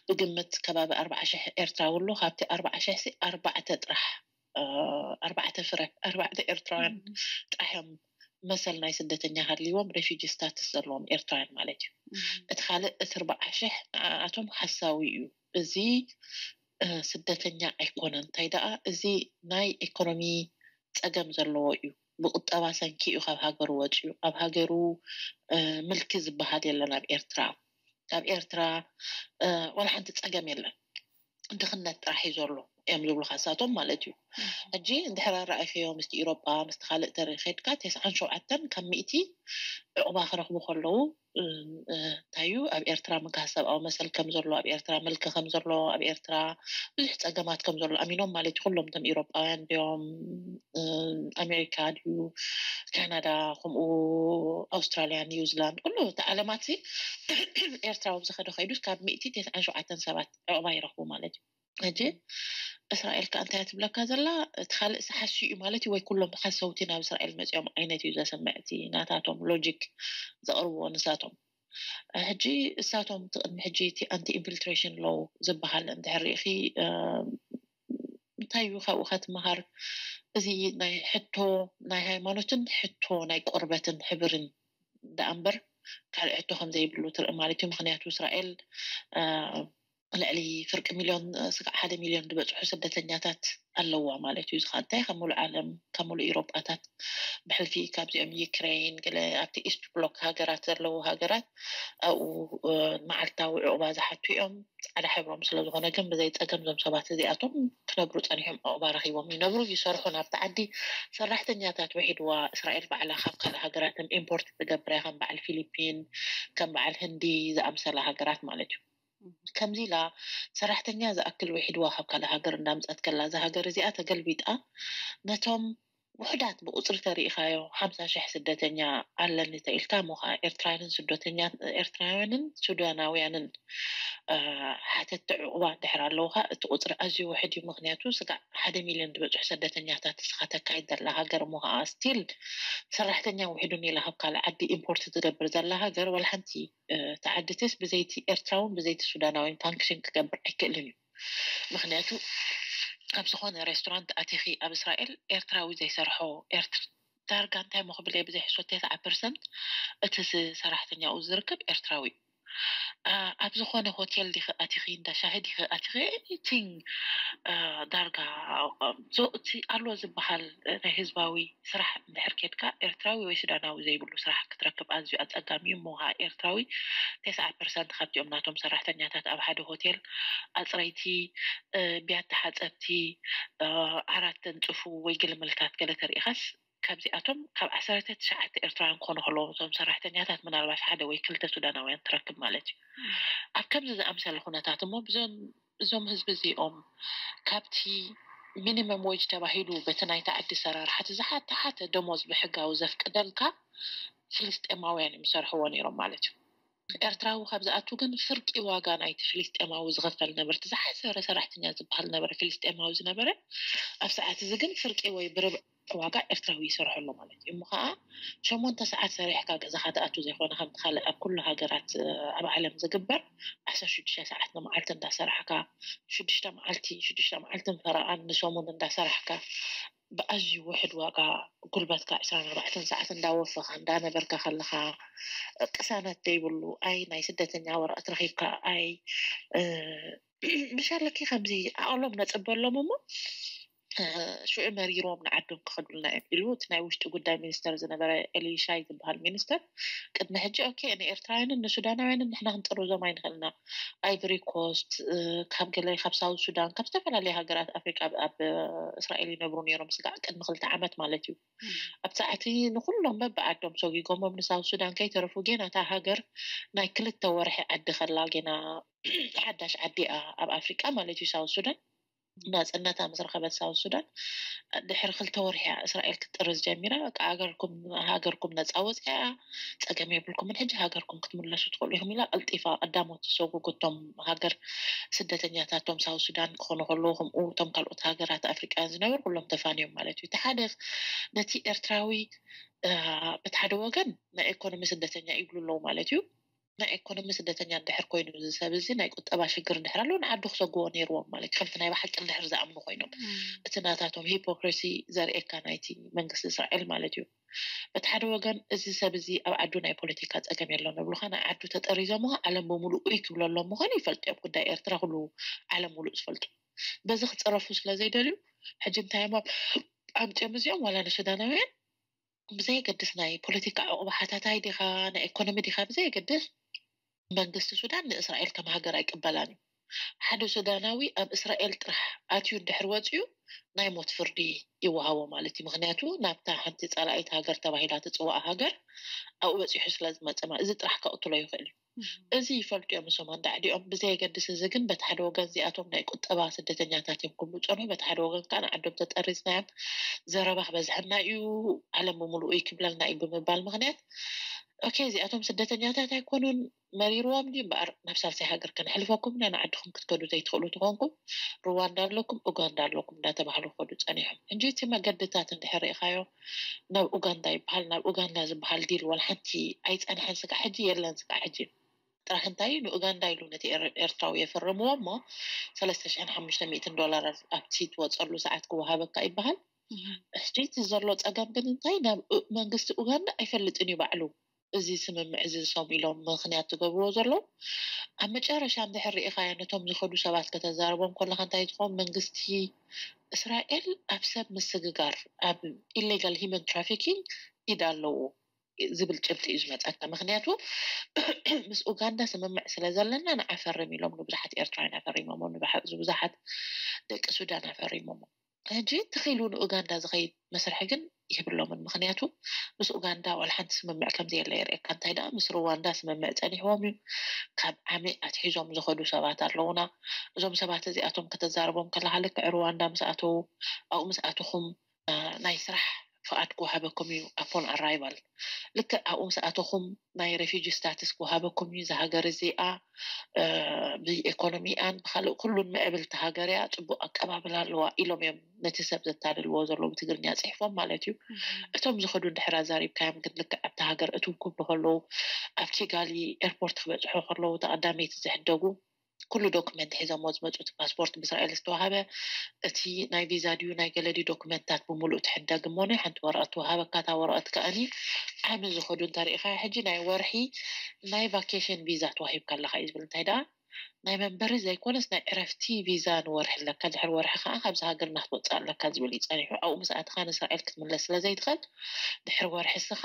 ብግምት ከባቢ ኣርባዓ ሽሕ ኤርትራዊ ኣሎ። ካብቲ ኣርባዓ ሽሕ ሲ ኣርባዕተ ጥራሕ ኣርባዕተ ፍረ ኣርባዕተ ኤርትራውያን ጥራሕ እዮም መሰል ናይ ስደተኛ ሃልይዎም ሬፊጂ ስታትስ ዘለዎም ኤርትራውያን ማለት እዩ። እቲ ካልእ እቲ ኣርባዓ ሽሕ ንኣቶም ሓሳዊ እዩ። እዚ ስደተኛ ኣይኮነን። እንታይ ደኣ እዚ ናይ ኢኮኖሚ ፀገም ዘለዎ እዩ። ብቁጠባ ሰንኪ እዩ ካብ ሃገሩ ወፂኡ። ኣብ ሃገሩ ምልኪ ዝበሃል የለን ኣብ ኤርትራ። ኣብ ኤርትራ ዋላ ሓንቲ ፀገም የለን። ድኽነት ጥራሕ እዩ ዘሎ እዮም ዝብሉካ እሳቶም ማለት እዩ። ሕጂ እንድሕር ኣረኣይክዮ ምስቲ ኢሮጳ ምስቲ ካልእ ተሪር ከድካ ተስዓን ሸውዓተን ካብ ሚእቲ ዕቑባ ክረኽቡ ከለዉ እንታይ እዩ ኣብ ኤርትራ ምግሃስ ሰብኣዊ መሰል ከም ዘሎ ኣብ ኤርትራ ምልኪ ከም ዘሎ ኣብ ኤርትራ ብዙሕ ፀገማት ከም ዘሎ ኣሚኖም ማለት እዩ። ኩሎም እቶም ኢሮጳውያን ድዮም ኣሜሪካ ድዩ ካናዳ ከምኡ ኣውስትራልያ ኒውዚላንድ ኩሉ እቲ ዓለማት ኤርትራዊ ዝኸደ ከይዱስ ካብ ሚእቲ ተስዓን ሸውዓተን ሰባት ዕቑባ ይረኽቡ ማለት እዩ። ሕጂ እስራኤል ከ እንታይ ትብለካ ዘላ እቲ ካልእ ሓስዩ እዩ ማለት እዩ ወይ ኩሎም ሓሰውቲ ናብ እስራኤል መፂኦም ዓይነት እዩ ዘስምዕ እቲ ናታቶም ሎጂክ ዘቕርብዎ ንሳቶም። ሕጂ እሳቶም እቲ ቅድሚ ሕጂ እቲ ኣንቲ ኢንፊልትሬሽን ሎው ዝበሃል እንድሕር ርኢኺ እንታይ እዩ ካብኡ ከትመሃር እዚ ናይ ሕቶ ናይ ሃይማኖትን ሕቶ ናይ ቆርበትን ሕብርን ደኣ እምበር ካልእ ሕቶ ከምዘይብሉ ትርኢ ማለት እዩ። ምክንያቱ እስራኤል ልዕሊ ፍርቂ ሚልዮን ስጋዕ ሓደ ሚልዮን ዝበፅሑ ስደተኛታት ኣለዋ ማለት እዩ። እዚ ከዓ እንታይ ካብ ሙሉእ ዓለም ካብ ሙሉእ ኢሮጳታት ብሕልፊ ካብዚኦም ዩክሬን ገለ ኣብቲ ኢስት ብሎክ ሃገራት ዘለዉ ሃገራት ኣብኡ መዓልታዊ ዕቑባ ዝሓቱ እዮም። ፃዕዳ ሕብሮም ስለዝኾነ ግን ብዘይ ፀገም ዞም ሰባት እዚኣቶም ክነብሩ ፀኒሖም ዕቑባ ረኺቦም ይነብሩ ይሰርሑ። ናብቲ ዓዲ ሰራሕተኛታት ውሒድዋ እስራኤል ባዕላ ካብ ካልእ ሃገራትን ኢምፖርት ትገብር እያ ከም በዓል ፊሊፒን ከም በዓል ህንዲ ዝኣምሰላ ሃገራት ማለት እዩ። ከምዚ ኢላ ሰራሕተኛ ዝኣክል ውሒድዋ ካብ ካልእ ሃገር እንዳምፀት ከላ እዛ ሃገር እዚኣ ተገልቢጣ ነቶም ውሕዳት ብቁፅሪ ተሪኢኻዮ ሓምሳ ሽሕ ስደተኛ ኣለኒ ተኢልካ እሞ ከዓ ኤርትራውያንን ስደተኛ ኤርትራውያንን ሱዳናውያንን ሓተቲ ዕቑባ እንድሕር ኣለውካ እቲ ቁፅሪ ኣዝዩ ውሕድ እዩ። ምክንያቱ ስጋዕ ሓደ ሚልዮን ዝበፅሑ ስደተኛታት እስኻ ተካይድ ዘላ ሃገር እሞ ከዓ ስቲል ሰራሕተኛ ውሒዱን ኢላ ካብ ካልእ ዓዲ ኢምፖርት ትገብር ዘላ ሃገር ዋላ ሓንቲ ተዓድትስ ብዘይቲ ኤርትራውን ብዘይቲ ሱዳናዊን ፋንክሽን ክገብር ኣይክእልን እዩ። ምክንያቱ ኣብ ዝኾነ ሬስቶራንት ኣቲኺ ኣብ እስራኤል ኤርትራዊ ዘይሰርሖ ኤርትር ዳርጋ እንታይ ሞ ክብል እየ ብዘይ ሕሶት ተስዓ ፐርሰንት እቲ ሰራሕተኛኡ ዝርከብ ኤርትራዊ እዩ። ኣብ ዝኾነ ሆቴል ዲኺ ኣቲኺ እንዳ ሻሂ ዲኺ ኣቲኺ ኤኒቲንግ ዳርጋ እቲ ኣሎ ዝበሃል ናይ ህዝባዊ ስራሕ እንድሕር ኬድካ ኤርትራዊ ወይ ሱዳናዊ ዘይብሉ ስራሕ ክትረክብ ኣዝዩ ኣፀጋሚ እዩ። እሞ ከዓ ኤርትራዊ ተስዓ ፐርሰንት ካብቲኦም ናቶም ሰራሕተኛታት ኣብ ሓደ ሆቴል ኣፅረይቲ፣ ቢያቲ ሓፀብቲ፣ ዓራት ተንፅፉ ወይ ግልምልታት ገለ ተሪኢኻስ ካብዚኣቶም ካብ ዓሰርተ ትሽዓተ ኤርትራውያን ክኾኑ ከለዎም እቶም ሰራሕተኛታት ምናልባት ሓደ ወይ ክልተ ሱዳናውያን ትረክብ ማለት እዩ። ኣብ ከምዚ ዝኣምሰለ ኩነታት እሞ ብዞም እዞም ህዝቢ እዚኦም ካብቲ ሚኒመም ዌጅ ተባሂሉ በቲ ናይቲ ዓዲ ሰራርሓ እቲ ዝሓተሓተ ደሞዝ ብሕጋዊ ዘፍቅደልካ ፍልስጤማውያን እዮም ዝሰርሕዎ ነይሮም ማለት እዩ። ኤርትራዊ ካብ ዝኣቱ ግን ፍርቂ ዋጋ ናይቲ ፍልስጤማዊ ዝኸፈል ነበረ። እቲ ዝሓሰረ ሰራሕተኛ ዝበሃል ነበረ ፍልስጤማዊ ዝነበረ ኣብ ሰዓት እዚ ግን ፍርቂ ወይ ብርብዒ ዋጋ ኤርትራዊ ይሰርሖ ኣሎ ማለት እዩ። እሞ ከዓ ሸሞንተ ሰዓት ሰሪሕካ ገዛኻ ትኣቱ ዘይኮነ ከምቲ ካልእ ኣብ ኩሉ ሃገራት ኣብ ዓለም ዝግበር ዓሰርተ ሽዱሽተ ሰዓት ንመዓልቲ እንዳሰራሕካ ሽዱሽተ መዓልቲ ሽዱሽተ መዓልትን ፈረቓን ንሰሙን እንዳሰራሕካ ብኣዝዩ ውሕድ ዋጋ ጉልበትካ ዕስራን ኣርባዕተን ሰዓት እንዳወፈኻ እንዳነበርካ ከለኻ ቅሳነት ዘይብሉ ኣይ ናይ ስደተኛ ወረቐት ረኺብካ ኣይ ብሻለኪ ከምዚ ኣቕሎም ነፅበሎም እሞ ሽዑ መሪሮም ንዓዶም ክኸዱልና እዮም ኢሉ እቲ ናይ ውሽጢ ጉዳይ ሚኒስተር ዝነበረ ኤሊሻይ ዝበሃል ሚኒስተር ቅድሚ ሕጂ ኦኬ ንኤርትራውያንን ንሱዳናውያንን ንሕና ክንጥርዞም ኣይንኽእልና ኣይቨሪ ኮስት ካብ ገለ ካብ ሳውት ሱዳን ካብ ዝተፈላለዩ ሃገራት ኣፍሪቃ ኣብ እስራኤል ይነብሩ ነይሮም ስጋዕ ቅድሚ ክልተ ዓመት ማለት እዩ ኣብቲ ሰዓቲ ንኩሎም በብዓዶም ሰጊጎሞም ንሳውት ሱዳን ከይተረፉ ጌና እታ ሃገር ናይ ክልተ ወርሒ ዓዲ ከላ ጌና ሓዳሽ ዓዲ እያ ኣብ ኣፍሪቃ ማለት እዩ ሳውት ሱዳን ናፅነታ ምስ ረኸበት ሳውት ሱዳን ድሕሪ ክልተ ወርሒ እያ እስራኤል ክትጥርዝ ጀሚራ በቃ ሃገርኩም ሃገርኩም ነፃ ወፅያ ፀገም የብልኩምን ሕጂ ሃገርኩም ክትምለሱ ትኽእሉ ኢኹም ኢላ ቀልጢፋ ቀዳሞት ዝሰጉጉቶም ሃገር ስደተኛታቶም ሳውት ሱዳን ክኾኑ ከለዉ ከምኡ እቶም ካልኦት ሃገራት ኣፍሪቃውያን ዝነበሩ ኩሎም ተፋንዮም ማለት እዩ እቲ ሓደ ነቲ ኤርትራዊ በቲ ሓደ ወገን ናይ ኢኮኖሚ ስደተኛ ይብሉ ኣለዉ ማለት እዩ ናይ ኢኮኖሚ ስደተኛ እንድሕር ኮይኑ እዚ ሰብ እዚ ናይ ቁጠባ ሽግር እንድሕር ኣለዎ ንዓዱ ክሰግዎ ነይርዎም ማለት እዩ ከምቲ ናይ ብሓቂ እንድሕር ዝኣምኑ ኮይኖም እቲ ናታቶም ሂፖክሪሲ ዘርእየካ ናይቲ መንግስቲ እስራኤል ማለት እዩ በቲ ሓደ ወገን እዚ ሰብ እዚ ኣብ ዓዱ ናይ ፖለቲካ ፀገም የሎን ይብሉካ ናይ ዓዱ ተጠሪዞም ዓለም ብምሉኡ ይክብለሎም ምኳኑ ይፈልጡ እዮም ጉዳይ ኤርትራ ኩሉ ዓለም ሙሉእ ዝፈልጡ በዚ ክፀረፉ ስለ ዘይደልዩ ሕጂ እንታይ እዮም ኣምፅኦም እዚኦም ዋላ ንሱዳናውያን ብዘየገድስ ናይ ፖለቲካ ዕቑባ ሓታታይ ዲኻ ናይ ኢኮኖሚ ዲኻ ብዘየገድስ መንግስቲ ሱዳን ንእስራኤል ከም ሃገር ኣይቅበላን እዩ ሓደ ሱዳናዊ ኣብ እስራኤል ጥራሕ ኣትዩ እንድሕር ወፅዩ ናይ ሞት ፍርዲ ይወሃቦ ማለት እዩ ምክንያቱ ናብታ ሓንቲ ፀላኢት ሃገር ተባሂላ ትፅዋእ ሃገር ኣብኡ በፂሑ ስለ ዝመፀ እዚ ጥራሕ ከቕትሎ ይኽእል እዩ እዚ ይፈልጡ እዮም እሶም ኣንዳዕዲኦም ብዘየገድስ እዚ ግን በቲ ሓደ ወገን እዚኣቶም ናይ ቁጠባ ስደተኛታት እዮም ክብሉ ፀንሑ በቲ ሓደ ወገን ከዓ ንዓዶም ተጠሪዝናዮም ዘረባ ክበዝሐና እዩ ዓለም ብምሉኡ ይክብለልና እዩ ብምባል ምክንያት ኦኬ እዚኣቶም ስደተኛታት ኣይኮኑን መሪርዎም ድዩ እምበኣር ናብ ሳልሳይ ሃገር ከነሕልፈኩም ኢና ንዓድኹም ክትከዱ ዘይትኽእሉ ተኾንኩም ሩዋንዳ ኣለኩም ኡጋንዳ ኣለኩም እንዳተባህሉ ክኸዱ ፀኒሖም ሕጂ እቲ መገድታት እንድሕር ርኢኻዮ ናብ ኡጋንዳ ይበሃል ናብ ኡጋንዳ ዝበሃል ዲል ዋላ ሓንቲ ኣይፀንሐን ስጋዕ ሕጂ የለን ስጋዕ ሕጂ ጥራሕ እንታይ ንኡጋንዳ ኢሉ ነቲ ኤርትራዊ የፈርምዎ እሞ ሰለስተ ሽሕን ሓሙሽተ ሚእትን ዶላር ኣብቲ ትወፀሉ ሰዓት ክወሃበካ ይበሃል ሕጂ እቲ ዘሎ ፀገም ግን እንታይ ናብ መንግስቲ ኡጋንዳ ኣይፈልጥን እዩ ባዕሉ እዚ ስምምዕ እዚ ዝሰምኡ ኢሎም ምኽንያት ዝገብርዎ ዘለዉ ኣብ መጨረሻ እንድሕር ርኢኻዮ ነቶም ዝኸዱ ሰባት ከተዛርቦም ከለኻ እንታይ ዝኸውን መንግስቲ እስራኤል ኣብ ሰብ ምስግጋር ኣብ ኢሌጋል ሂመን ትራፊኪንግ ኢድ ኣለዎ ዝብል ጭብጢ እዩ ዝመፀካ ምክንያቱ ምስ ኡጋንዳ ስምምዕ ስለ ዘለና ንዓ ፈርም ኢሎም ንብዙሓት ኤርትራውያን ኣፈሪሞሞ ንብሓዙ ብዙሓት ደቂ ሱዳን ኣፈሪሞሞ ሕጂ ተኺሉ ንኡጋንዳ ዝኸይድ መስርሒ ግን የብሎምን ምክንያቱ ምስ ኡጋንዳ ዋላ ሓንቲ ስምምዕ ከምዘየለ የርእየካ እንታይ ደኣ ምስ ሩዋንዳ ስምምዕ ፀኒሕዎም እዩ ካብ ዓሚ ኣትሒዞም ዝኸዱ ሰባት ኣለውና እዞም ሰባት እዚኣቶም ከተዛርቦም ከለካ ልክዕ ሩዋንዳ ምስ ኣተዉ ኣብኡ ምስ ኣተኹም ናይ ስራሕ ፍቓድ ክወሃበኩም እዩ upon arrival ልክዕ ኣብኡ ምስ ኣተኹም ናይ refugee status ክወሃበኩም እዩ እዛ ሃገር እዚኣ ብኢኮኖሚኣን ብካልእ ኩሉን ምዕብልቲ ሃገር እያ ፅቡቅ ኣቀባብላ ኣለዋ ኢሎም እዮም ነቲ ሰብ ዘታልልዎ ዘለዉ ብትግርኛ ፅሒፎም ማለት እዩ እቶም ዝኸዱ እንድሕር ኣዛሪብካዮም ግን ልክዕ ኣብቲ ሃገር እትው ክብሉ ከለዉ ኣብ ኪጋሊ ኤርፖርት ክበፅሑ ከለዉ ተቐዳመይቲ ዝሕደጉ ኩሉ ዶክመንት ሒዞሞ ዝመፁ እቲ ፓስፖርት ብእስራኤል ዝተዋሃበ እቲ ናይ ቪዛ ድዩ ናይ ገለ ድዩ ዶክመንትታት ብምሉእ ትሕደግ እሞ ናይ ሓንቲ ወረቐት ትወሃበካ እታ ወረቐት ከኣኒ ዓሚ ዝኸዱ እንተሪኢኻ ሕጂ ናይ ወርሒ ናይ ቫኬሽን ቪዛ ተዋሂብካ ኣለካ እዩ ዝብል እንታይ ደኣ ናይ መንበሪ ዘይኮነስ ናይ ዕረፍቲ ቪዛ ንወርሒ ኣለካ ድሕሪ ወርሒ ከዓ ካብዚ ሃገር እናክትወፅእ ኣለካ ዝብል እዩ ፀኒሑ ኣብኡ ምስ ኣተካ ንእስራኤል ክትምለስ ስለ ዘይትኽእል ድሕሪ ወርሒ እስኻ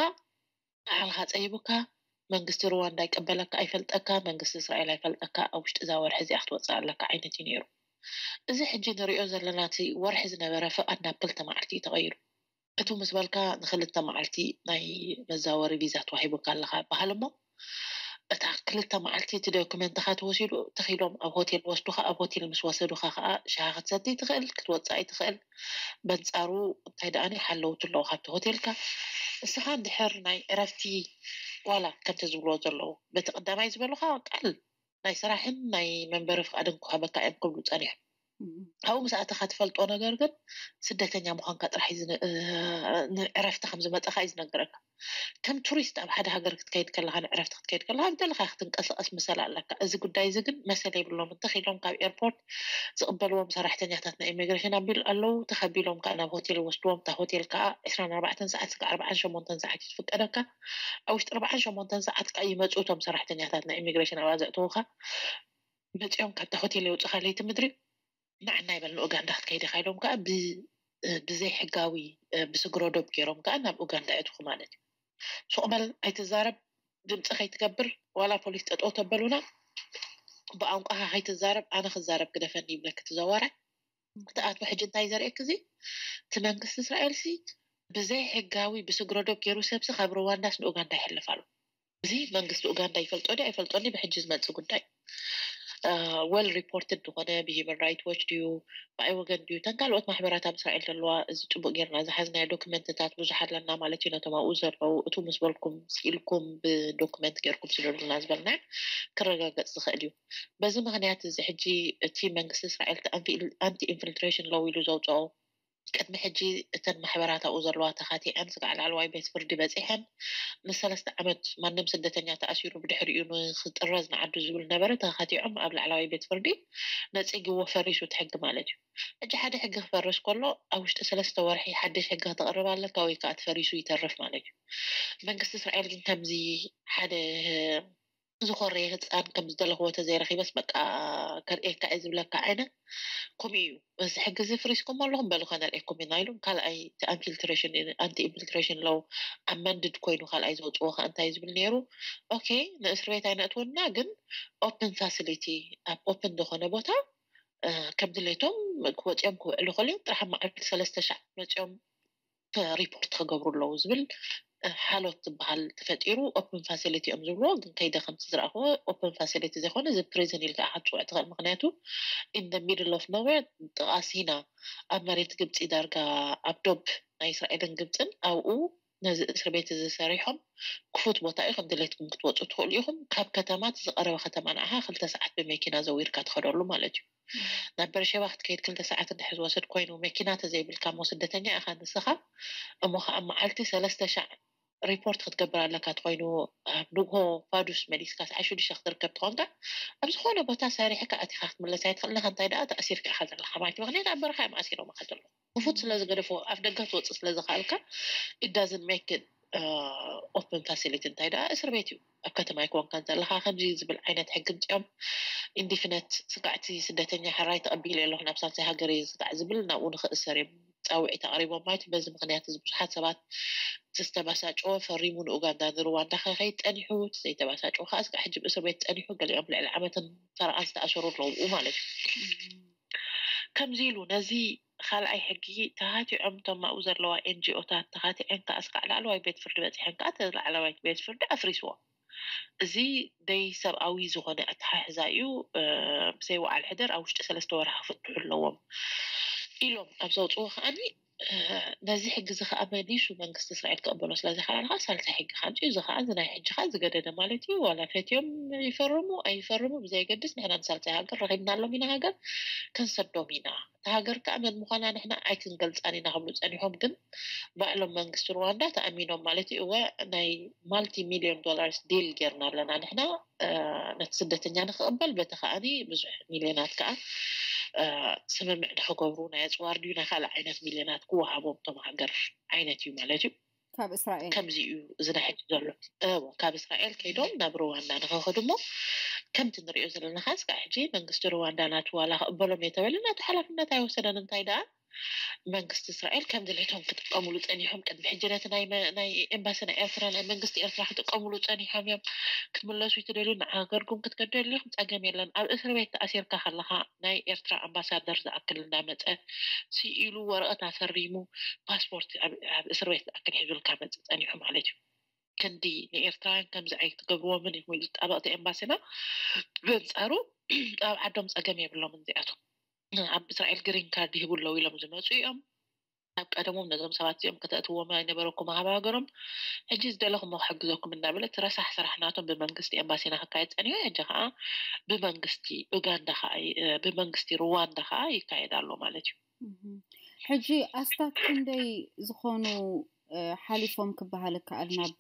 ባዕልኻ ፀይቡካ መንግስቲ ሩዋንዳ ይቀበለካ ኣይፈልጠካ መንግስቲ እስራኤል ኣይፈልጠካ ኣብ ውሽጢ እዛ ወርሒ እዚኣ ክትወፅእ ኣለካ ዓይነት እዩ ነይሩ እዚ ሕጂ ንሪኦ ዘለና እቲ ወርሒ ዝነበረ ፍቓድ ናብ ክልተ መዓልቲ እዩ ተቐይሩ እቱ ምስ በልካ ንክልተ መዓልቲ ናይ መዛወሪ ቪዛ ተዋሂቡካ ኣለካ በሃል እሞ እታ ክልተ መዓልቲ እቲ ዶክመንትኻ ተወሲዱ ተኺሎም ኣብ ሆቴል ወስዱኻ ኣብ ሆቴል ምስ ወሰዱኻ ከዓ ሻሂ ክትሰቲ ትኽእል ክትወፅእ ኣይትኽእል በንፃሩ እንታይ ደኣ ሓለውቲ ኣለዉ ካብቲ ሆቴልካ እስኻ እንድሕር ናይ ዕረፍቲ ዋላ ከምቲ ዝብልዎ ዘለዉ በቲ ቀዳማይ ዝበሉኻ ቃል ናይ ስራሕን ናይ መንበሪ ፍቃድን ክሃበካ እዮም ክብሉ ፀኒሖም ኣብኡ ምስ ኣተኻ ትፈልጦ ነገር ግን ስደተኛ ምዃንካ ጥራሕ እዩ ዝነ- እ፣ ንዕረፍቲ ከም ዝመፀኻ እዩ ዝነግረካ። ከም ቱሪስት ኣብ ሓደ ሃገር ክትከይድ ከለኻ፣ ንዕረፍቲ ክትከይድ ከለኻ፣ ብደለኻ ክትንቀሳቐስ መሰል ኣለካ። እዚ ጉዳይ እዚ ግን መሰል የብሎም። እንተኺሎም ካብ ኤርፖርት ዝቕበልዎም ሰራሕተኛታት ናይ ኢሚግሬሽን ኣቢል ኣለዉ። ተኸቢሎም ከዓ ናብ ሆቴል ይወስድዎም። እታ ሆቴል ከዓ ዕስራን ኣርባዕተን ሰዓት ስጋዕ ኣርባዓን ሸሞንተን ሰዓት እዩ ዝፍቀደካ። ኣብ ውሽጢ ኣርባዓን ሸሞንተን ሰዓት ከዓ ይመፁ እቶም ሰራሕተኛታት ናይ ኢሚግሬሽን ኣብኣ ዘእተዉኻ። መፂኦም ካብታ ሆቴል የውፅኻ። ለይቲ ምድሪ ንዓና ይበል ንኡጋንዳ ክትከይድ ኢኻ ኢሎም ከዓ ብ- ብዘይ ሕጋዊ ብስግሮ ዶብ ገይሮም ከዓ ናብ ኡጋንዳ የእትኹ ማለት እዩ። ሱቕ በል፣ ኣይትዛረብ፣ ድምፂ ከይትገብር፣ ዋላ ፖሊስ ጠጠው ተበሉና ብቋንቋኻ ከይትዛረብ፣ ኣነ ክዛረብ ግደፈኒ ይብለክ እቲ ዘዋራይ። ክትኣትዎ ሕጂ እንታይ ዘርእየክ እዚ እቲ መንግስቲ እስራኤል ሲ ብዘይ ሕጋዊ ብስግሮ ዶብ ገይሩ ሰብሲ ካብ ሩዋንዳስ ንኡጋንዳ ይሕልፍ ኣሎ። እዚ መንግስቲ ኡጋንዳ ይፈልጦ ድዩ ኣይፈልጦን ብሕጂ ዝመፅእ ጉዳይ። Well reported ዝኾነ ብ Human Rights Watch ድዩ ብኣይ ወገን ድዩ እተን ካልኦት ማሕበራት ኣብ እስራኤል ዘለዋ እዚ ፅቡቅ ጌርና ዝሓዝናዮ ዶክመንትታት ብዙሕ ኣለና ማለት እዩ ነቶም ኣብኡ ዘለዉ እቱ ምስ በልኩም ስኢልኩም ብዶክመንት ጌርኩም ስደዱልና ዝበልናዮ ክረጋገፅ ዝኽእል እዩ። በዚ ምክንያት እዚ ሕጂ እቲ መንግስቲ እስራኤል ኣንቲ ኢንፊልትሬሽን ሎው ኢሉ ዘውፅኦ ቅድሚ ሕጂ እተን ማሕበራት ኣብኡ ዘለዋ ተኻቲዐን ስጋዕ ላዕለዋይ ቤት ፍርዲ በፂሐን ንሰለስተ ዓመት ማንም ስደተኛ ተኣሲሩ ብድሕሪኡ ንክጥረዝ ንዓዱ ዝብል ነበረ ተኻቲዖም ኣብ ላዕለዋይ ቤት ፍርዲ ነፂግዎ ፈሪሱ እቲ ሕጊ ማለት እዩ። ሕጂ ሓደ ሕጊ ክፈርስ ከሎ ኣብ ውሽጢ ሰለስተ ወርሒ ሓድሽ ሕጊ ክተቕርብ ኣለካ ወይ ከዓ እቲ ፈሪሱ ይተርፍ ማለት እዩ። መንግስቲ እስራኤል ግን ከምዚ ሓደ ዝኾረየ ህፃን ከም ዝደለኽዎ ተዘይረኺበስ በቃ ከርእየካ እየ ዝብለካ ዓይነት ከምኡ እዩ። እዚ ሕጊ እዚ ፍሪስኩም ኣለኹም በሉ ከነርእየኩም ኢና ኢሉ ካልኣይ ኣንቲ ኢንፊልትሬሽን ሎው ኣመንድድ ኮይኑ ካልኣይ ዘውፅዎ ከ እንታይ ዝብል ነይሩ? ኦኬ ንእስር ቤት ኣይነእትወና ግን ኦፕን ፋሲሊቲ ኣብ ኦፕን ዝኾነ ቦታ ከም ድሌቶም ክወፅኦም ክውዕሉ ከልዮም ጥራሕ መዓልቲ ሰለስተ ሻዕ መፅኦም ሪፖርት ክገብሩ ኣለዉ ዝብል ሓሎት ዝበሃል ተፈጢሩ ኦፕን ፋሲሊቲ እዮም ዝብልዎ ግን ከይደ ከምቲ ዝረእኽዎ ኦፕን ፋሲሊቲ ዘይኮነ እዚ ፕሪዝን ኢልካ ኢኻ ትፅውዕ ትኽእል ምክንያቱ in the middle of nowhere ጥቓ ሲና ኣብ መሬት ግብፂ ዳርጋ ኣብ ዶብ ናይ እስራኤልን ግብፅን ኣብኡ ነዚ እስር ቤት እዚ ሰሪሖም ክፉት ቦታ እዩ ከም ድሌትኩም ክትወፁ ትኽእሉ ኢኹም ካብ ከተማ ዝቀረበ ከተማ ንዓኻ ክልተ ሰዓት ብመኪና ዘዊርካ ትኸደሉ ማለት እዩ ናብ በርሸባ ክትከይድ ክልተ ሰዓት እንድሕር ዝወስድ ኮይኑ መኪና ተዘይብልካ እሞ ስደተኛ ኢኻ ንስኻ እሞ ከዓ መዓልቲ ሰለስተ ሻዕ ሪፖርት ክትገብር ኣለካ ተኮይኑ ኣብ ንግሆ ፋዱስ መሊስካ ሰዓ ሽዱሽተ ክትርከብ ትኾንካ ኣብ ዝኾነ ቦታ ሰሪሕካ ኣቲካ ክትምለስ ኣይትኽእል ኢኻ እንታይ ደኣ ተኣሲርካ ኢኻ ዘለካ ማለት ምክንያት ኣብ በረኻ እዮም ኣሲሮምካ ዘለዉ ክፉት ስለ ዝገደፎ ኣፍ ደገ ክትወፅእ ስለ ዝኽኣልካ it doesn't make it open facility እንታይ ደኣ እስር ቤት እዩ ኣብ ከተማ ኣይኮንካን ዘለካ ከምዚ ዝብል ዓይነት ሕጊ ምፅኦም ኢንዲፊነት ስጋዕቲ ስደተኛ ሕራይ ተቐቢለ ኣለኹ ናብ ሳልሳይ ሃገር እየ ዝስጋዕ ዝብል ናብኡ ንኽእሰር እዮም ፃውዒት ኣቕሪቦም ማለት እዩ በዚ ምክንያት እዚ ብዙሓት ሰባት እቲ ዝተባሳጨወ ፈሪሙ ንኡጋንዳ ንሩዋንዳ ከኸይድ ፀኒሑ እቲ ዘይተባሳጨወ ከዓ ስጋዕ ሕጂ ብእስር ቤት ፀኒሑ ገሊኦም ልዕሊ ዓመትን ፈረቓን ዝተኣሰሩ ኣለዉ ማለት እዩ ከምዚ ኢሉ ነዚ ካልኣይ ሕጊ ተኻቲዖም እቶም ኣብኡ ዘለዋ ኤንጂኦታት ተኻቲዐን ከዓ እስካዕ ላዕለዋይ ቤት ፍርዲ በፂሐን ከዓ እቲ ላዕለዋይ ቤት ፍርዲ ኣፍሪስዎ እዚ ደይ ሰብኣዊ ዝኾነ ኣተሓሕዛ እዩ ብዘይ ወዓል ሕደር ኣብ ውሽጢ ሰለስተ ወርሒ ክፍትሑ ኣለዎም ኢሎም ኣብ ዘውፅዎ ከዓኒ ነዚ ሕጊ እዚ ከዓ መሊሱ መንግስቲ እስራኤል ክቕበሎ ስለ ዘይከኣለ ከዓ ሳልሳይ ሕጊ ከዓ ኣምፅኡ እዚ ከዓ እዚ ናይ ሕጂ ከዓ ዝገደደ ማለት እዩ ዋላ ፈትዮም ይፈርሙ ኣይፈርሙ ብዘየገድስ ንሕና ንሳልሳይ ሃገር ረኺብናሎም ኢና ሃገር ክንሰዶም ኢና እታ ሃገር ከዓ መን ምዃና ንሕና ኣይክንገልፃን ኢና ክብሉ ፀኒሖም ግን ባዕሎም መንግስቲ ሩዋንዳ ተኣሚኖም ማለት እዩ እወ ናይ ማልቲ ሚሊዮን ዶላርስ ዲል ጌርና ኣለና ንሕና ነቲ ስደተኛ ንክቕበል በቲ ከዓኒ ብዙሕ ሚልዮናት ከዓ ስምምዕ ንክገብሩ ናይ ኣፅዋር ድዩ ናይ ካልእ ዓይነት ሚልዮናት ክወሃቦም እቶም ሃገር ዓይነት እዩ ማለት እዩ ካብ እስራኤል ከምዚ እዩ እዚ ናይ ሕጂ ዘሎ እዎ ካብ እስራኤል ከይዶም ናብ ሩዋንዳ ንኸኸዱ እሞ ከምቲ ንሪኦ ዘለና ከዓ እስካዕ ሕጂ መንግስቲ ሩዋንዳ ናቱ ዋላ ክቕበሎም እየ ተበለ ናቱ ሓላፍነት ኣይወሰደን እንታይ ደኣ መንግስቲ እስራኤል ከም ድሌቶም ክጥቀምሉ ፀኒሖም ቅድሚ ሕጂ ነቲ ናይ ኤምባሲ ናይ ኤርትራ ናይ መንግስቲ ኤርትራ ክጥቀምሉ ፀኒሖም እዮም ክትምለሱ ይትደልዩ ንዓገርኩም ክትከዱ የድልኹም ፀገም የለን ኣብ እስር ቤት ተኣሲርካ ከለካ ናይ ኤርትራ ኣምባሳደር ዝኣክል እንዳመፀ ስኢሉ ወረቐት ኣፈሪሙ ፓስፖርት ኣብ እስር ቤት ዝኣክል ሒዙልካ መፀ ፀኒሑ ማለት እዩ ክንዲ ንኤርትራውያን ከምዚ ኣይትገብርዎምን ኢኹም ኢሉ ጠበቕቲ ኤምባሲና በንፃሩ ኣብ ዓዶም ፀገም የብሎምን እዚኣቶም ኣብ እስራኤል ግሪን ካርድ ይህቡ ኣለዉ ኢሎም ዝመፁ እዮም ናብ ቀደሞም ነዞም ሰባት እዚኦም ከተእትዎም ኣይነበረኩም ኣብ ሃገሮም። ሕጂ ዝደለኹም ክሕግዘኩም እናበለ እቲ ረሳሕ ስራሕ ናቶም ብመንግስቲ ኤምባሲና ክካየድ ጸኒሑ። ሕጂ ከዓ ብመንግስቲ ኡጋንዳ ከዓ ይ- ብመንግስቲ ሩዋንዳ ከዓ ይካየድ ኣሎ ማለት እዩ። ሕጂ ኣስታት ክንደይ ዝኾኑ ሓሊፎም ክበሃል ይከኣል ናብ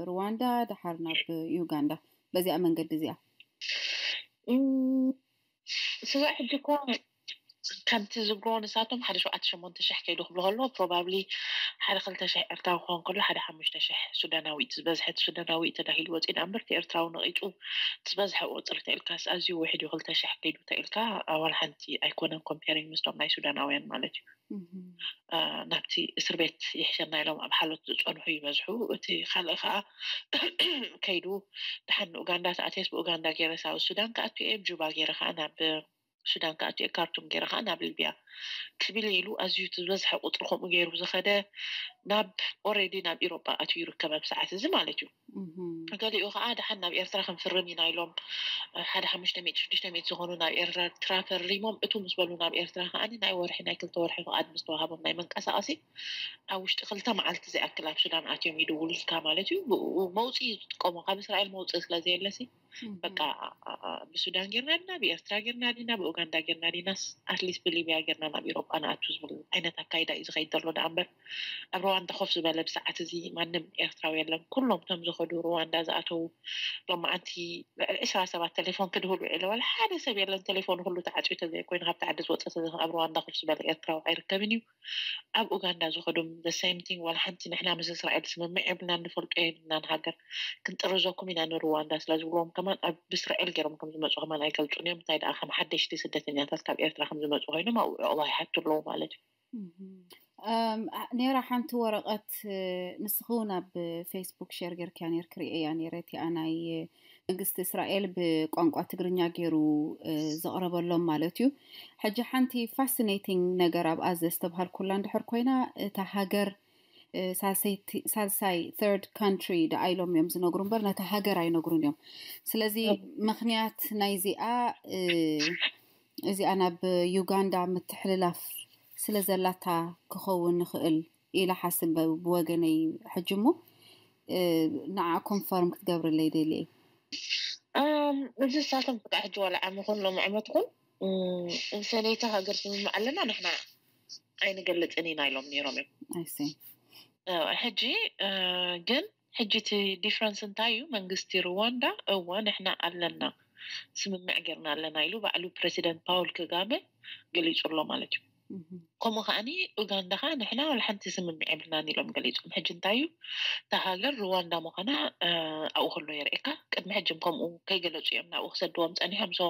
ሩዋንዳ፣ ደሓር ናብ ዩጋንዳ፣ በዚኣ መንገዲ እዚኣ? ስጋ ሕጂ እኮ ከምቲ ዝብልዎ ንሳቶም ሓደ ሸውዓተ ሸሞንተ ሽሕ ከይዱ ክብሎ ከሎ ፕሮባብሊ ሓደ ክልተ ሽሕ ኤርትራዊ ክኾን ከሎ ሓደ ሓሙሽተ ሽሕ ሱዳናዊ እቲ ዝበዝሐ እቲ ሱዳናዊ እዩ ተዳሂሉ ወፂኡ ዳኣ እምበር እቲ ኤርትራዊ ነቒፁ እቲ ዝበዝሐ ቁፅሪ ተኢልካስ ኣዝዩ ውሕድ እዩ። ክልተ ሽሕ ከይዱ ተኢልካ ዋላ ሓንቲ ኣይኮነን ኮምፔሪንግ ምስቶም ናይ ሱዳናውያን ማለት እዩ። ናብቲ እስር ቤት ይሕሸና ኢሎም ኣብ ሓሎት ዝፀንሑ ይበዝሑ። እቲ ካልእ ከዓ ከይዱ ድሓን ንኡጋንዳ ተኣትየስ ብኡጋንዳ ገይረ ሳውት ሱዳን ክኣቱ እየ ብጁባ ገይረ ከዓ ናብ ሱዳን ክኣቱ እየ ካርቱም ገይረ ከዓ ናብ ሊብያ ክብል ኢሉ ኣዝዩ እቲ ዝበዝሐ ቁፅሪ ከምኡ ገይሩ ዝኸደ ናብ ኦሬዲ ናብ ኢሮጳ ኣትዩ ይርከብ ኣብ ሰዓት እዚ ማለት እዩ። ገሊኡ ከዓ ድሓን ናብ ኤርትራ ክንፍርም ኢና ኢሎም ሓደ ሓሙሽተ ሚእቲ ሽዱሽተ ሚእቲ ዝኾኑ ናብ ኤርትራ ፈሪሞም እቱ ምስ በሉ ናብ ኤርትራ ከዓ ናይ ወርሒ ናይ ክልተ ወርሒ ፍቓድ ምስ ተዋሃቦም ናይ መንቀሳቐሲ ኣብ ውሽጢ ክልተ መዓልቲ ዝኣክል ኣብ ሱዳን ኣትዮም ይድውሉልካ ማለት እዩ። ብኡ መውፅኢ ዝጥቀሙ ካብ እስራኤል መውፅኢ ስለ ዘየለሲ በቃ ብሱዳን ጌርና ዲና ብኤርትራ ጌርና ዲና ብኡጋንዳ ጌርና ዲናስ ኣትሊስት ብሊብያ ጌርና ናብ ኢሮጳ ንኣቱ ዝብል ዓይነት ኣካይዳ እዩ ዝኸይድ ዘሎ ደኣ እምበር ኣብ ሩዋንዳ ኮፍ ዝበለ ብሰዓት እዚ ማንም ኤርትራዊ የለን። ኩሎም እቶም ዝኸዱ ሩዋንዳ ዝኣተዉ ሎማዓንቲ ልዕሊ ዕስራ ሰባት ቴሌፎን ክድውል ውዒለ ዋላ ሓደ ሰብ የለን። ቴሌፎን ኩሉ ተዓፅዩ ተዘይኮይኑ ካብቲ ዓዲ ዝወፀ ተዘ ኣብ ሩዋንዳ ኮፍ ዝበለ ኤርትራዊ ኣይርከብን እዩ። ኣብ ኡጋንዳ ዝኸዱ the same thing ዋላ ሓንቲ ንሕና ምስ እስራኤል ስምምዕ የብልናን ንፈልጦ የብልናን ሃገር ክንጥርዘኩም ኢና ንሩዋንዳ ስለ ዝብልዎም ከማን ኣብ ብእስራኤል ገይሮም ከም ዝመፁ ከማን ኣይገልፁን እዮም። እንታይ ደኣ ከም ሓደሽቲ ስደተኛታት ካብ ኤርትራ ከም ዝመፁ ኮይኖም ኣብኡ ዕቑባ ይሓቱ ኣለዉ ማለት እዩ። ነራ ሓንቲ ወረቐት ንስኺ እውን ኣብ ፌስቡክ ሼር ጌርክያ ነርክ ርእየያ ነረ እቲኣ ናይ መንግስቲ እስራኤል ብቋንቋ ትግርኛ ገይሩ ዘቕረበሎም ማለት እዩ። ሕጂ ሓንቲ ፋሲኔቲንግ ነገር ኣብኣ ዘስተብሃልኩላ እንድሕር ኮይና እታ ሃገር ሳልሳይ third country ደኣ ኢሎም እዮም ዝነግሩ እምበር ነታ ሃገር ኣይነግሩን እዮም። ስለዚ ምኽንያት ናይዚኣ እዚኣ ናብ ዩጋንዳ ምትሕልላፍ ስለ ዘላታ ክኸውን ንኽእል ኢለ ሓስብ ብወገነይ ሕጂ እሞ ንዓ ኮንፈርም ክትገብርለይ ደልየ። እዚ ሳቶም ክዓ ሕጂ ዋላ ዓመኹን ሎም ዓመትኹን ሰለይቲ ሃገር ስምምዕ ኣለና ንሕና ኣይንገልፅን ኢና ኢሎም ነይሮም እዮም። ሕጂ ግን ሕጂ እቲ ዲፍረንስ እንታይ እዩ? መንግስቲ ሩዋንዳ እወ ንሕና ኣለና ስምምዕ ጌርና ኣለና ኢሉ ባዕሉ ፕረሲደንት ፓውል ክጋመ ገሊፁ ኣሎ ማለት እዩ። ከምኡ ከዓኒ ኡጋንዳ ከዓ ንሕና ዋላ ሓንቲ ስምምዕ የብልናን ኢሎም ገሊፆም። ሕጂ እንታይ እዩ እታ ሃገር ሩዋንዳ ምዃና ኣብኡ ከሎ የርእየካ። ቅድሚ ሕጂ ከምኡ ከይገለፁ እዮም ናብኡ ክሰድዎም ፀኒሖም። ሶ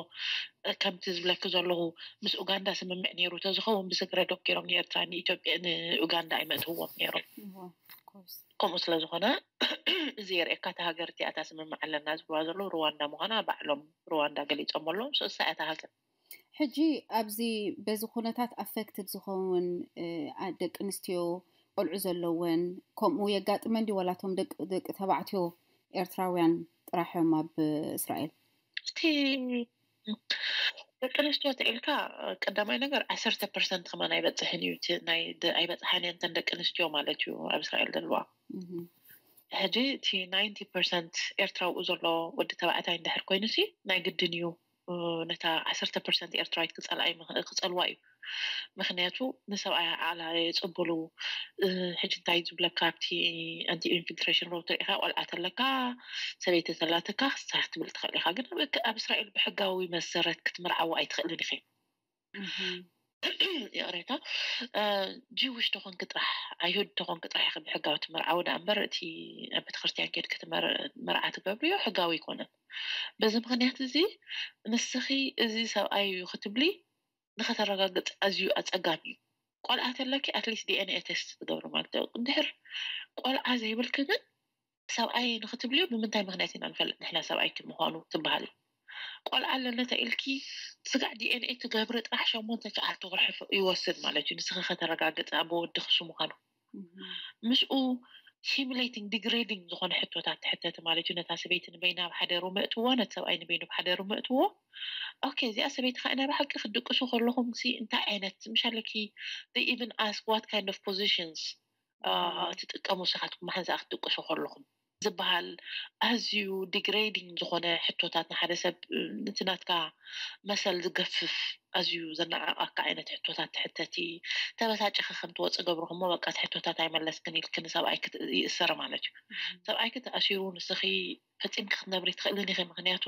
ከምቲ ዝብለኪ ዘለኹ ምስ ኡጋንዳ ስምምዕ ነይሩ ተዝኸውን ብስግረ ዶክ ገይሮም ንኤርትራ ንኢትዮጵያ ንኡጋንዳ ኣይመእትውዎም ነይሮም። ከምኡ ስለ ዝኾነ እዚ የርእየካ እታ ሃገር እቲኣ እታ ስምምዕ ኣለና ዝብልዋ ዘለዉ ሩዋንዳ ምዃና ባዕሎም ሩዋንዳ ገሊፆም ኣለዉ። ንሱ እሳ እያ እታ ሃገር። ሕጂ ኣብዚ በዚ ኩነታት ኣፌክትድ ዝኸውን ደቂ ኣንስትዮ ቆልዑ ዘለወን ከምኡ የጋጥመን ድዩ ዋላቶም ደቂ ተባዕትዮ ኤርትራውያን ጥራሕ እዮም ኣብ እስራኤል? እቲ ደቂ ኣንስትዮ ተኢልካ ቀዳማይ ነገር ዓሰርተ ፐርሰንት ከማን ኣይበፅሕን እዩ። ኣይበፅሓን እየን እተን ደቂ ኣንስትዮ ማለት እዩ ኣብ እስራኤል ዘለዋ። ሕጂ እቲ ናይንቲ ፐርሰንት ኤርትራዊ ዘሎ ወዲ ተባዕታይ እንድሕር ኮይኑ ሲ ናይ ግድን እዩ ነታ ዓሰርተ ፐርሰንት ኤርትራዊት ክፀልኣ ክፀልዋ እዩ። ምክንያቱ ንሰብኣያ ዓላ የፅብሉ። ሕጂ እንታይ ዝብለካ ኣብቲ ኣንቲ ኢንፊልትሬሽን ሮተር ኢኻ ቆልዓ ተለካ ሰበይቲ ተላትካ ክትሰርሕ ትብል ትኽእል ኢኻ ግን ኣብ እስራኤል ብሕጋዊ መሰረት ክትምርዓዊ ኣይትኽእልን ኢኺ። ይቕሬታ ጂውሽ ተኾንክ ጥራሕ ኣይሁድ ተኾንክ ጥራሕ ኢኺ ብሕጋዊ ትምርዓዊ ዳ እምበር እቲ ኣብ ቤተክርስትያን ኬድክ መርዓ ትገብርዮ ሕጋዊ ኣይኮነን። በዚ ምክንያት እዚ ንስኺ እዚ ሰብኣይ እዩ ክትብሊ ንኸተረጋግፅ ኣዝዩ ኣፀጋሚ እዩ። ቆልዓ ተለኪ ኣትሊስት ዲኤንኤ ቴስት ትገብሪ ማለት እዩ። እንድሕር ቆልዓ ዘይብልኪ ግን ሰብኣይ ንክትብልዮ ብምንታይ ምክንያት ኢና ንፈልጥ ንሕና ሰብኣይኪ ምኳኑ ትበሃሊ። ቆልዓ ኣለነ ተኢልኪ ስጋዕ ዲኤንኤ ትገብሪ ጥራሕ ሸሞንተ ትሽዓተ ወርሒ ይወስድ ማለት እዩ ንስኺ ከተረጋግፂ ኣቦ ወድኺ እሱ ምኳኑ። ምስኡ humiliating, degrading ዝኾነ ሕቶታት ትሕተቲ ማለት እዩ። ነታ ሰበይቲ ንበይና ኣብ ሓደ ሩም እትዎ፣ ነቲ ሰብኣይ ንበይኑ ኣብ ሓደ ሩም እትዎ። ኦኬ፣ እዚኣ ሰበይቲ ከዓ ናይ ብሓቂ ክትድቅሱ ከለኹም ሲ እንታይ ዓይነት ምሻለኪ፣ they even ask what kind of positions ትጥቀሙ ንስኻትኩም መሓንሳእ ክትድቅሱ ከለኹም ዝበሃል ኣዝዩ degrading ዝኾነ ሕቶታት ንሓደ ሰብ፣ ነቲ ናትካ መሰል ዝገፍፍ ኣዝዩ ዘነዓቕካ ዓይነት ሕቶታት ትሕተቲ። ተበሳጭኻ ከም ትወፅእ ገብርኹሞ፣ በቃ እቲ ሕቶታት ኣይመለስክን ኢልክን ሰብኣይኪ ይእሰር ማለት እዩ። ሰብኣይኪ ተኣሲሩ ንስኺ ፈፂምኪ ክትነብሪ ትኽእልን ኢኺ። ምክንያቱ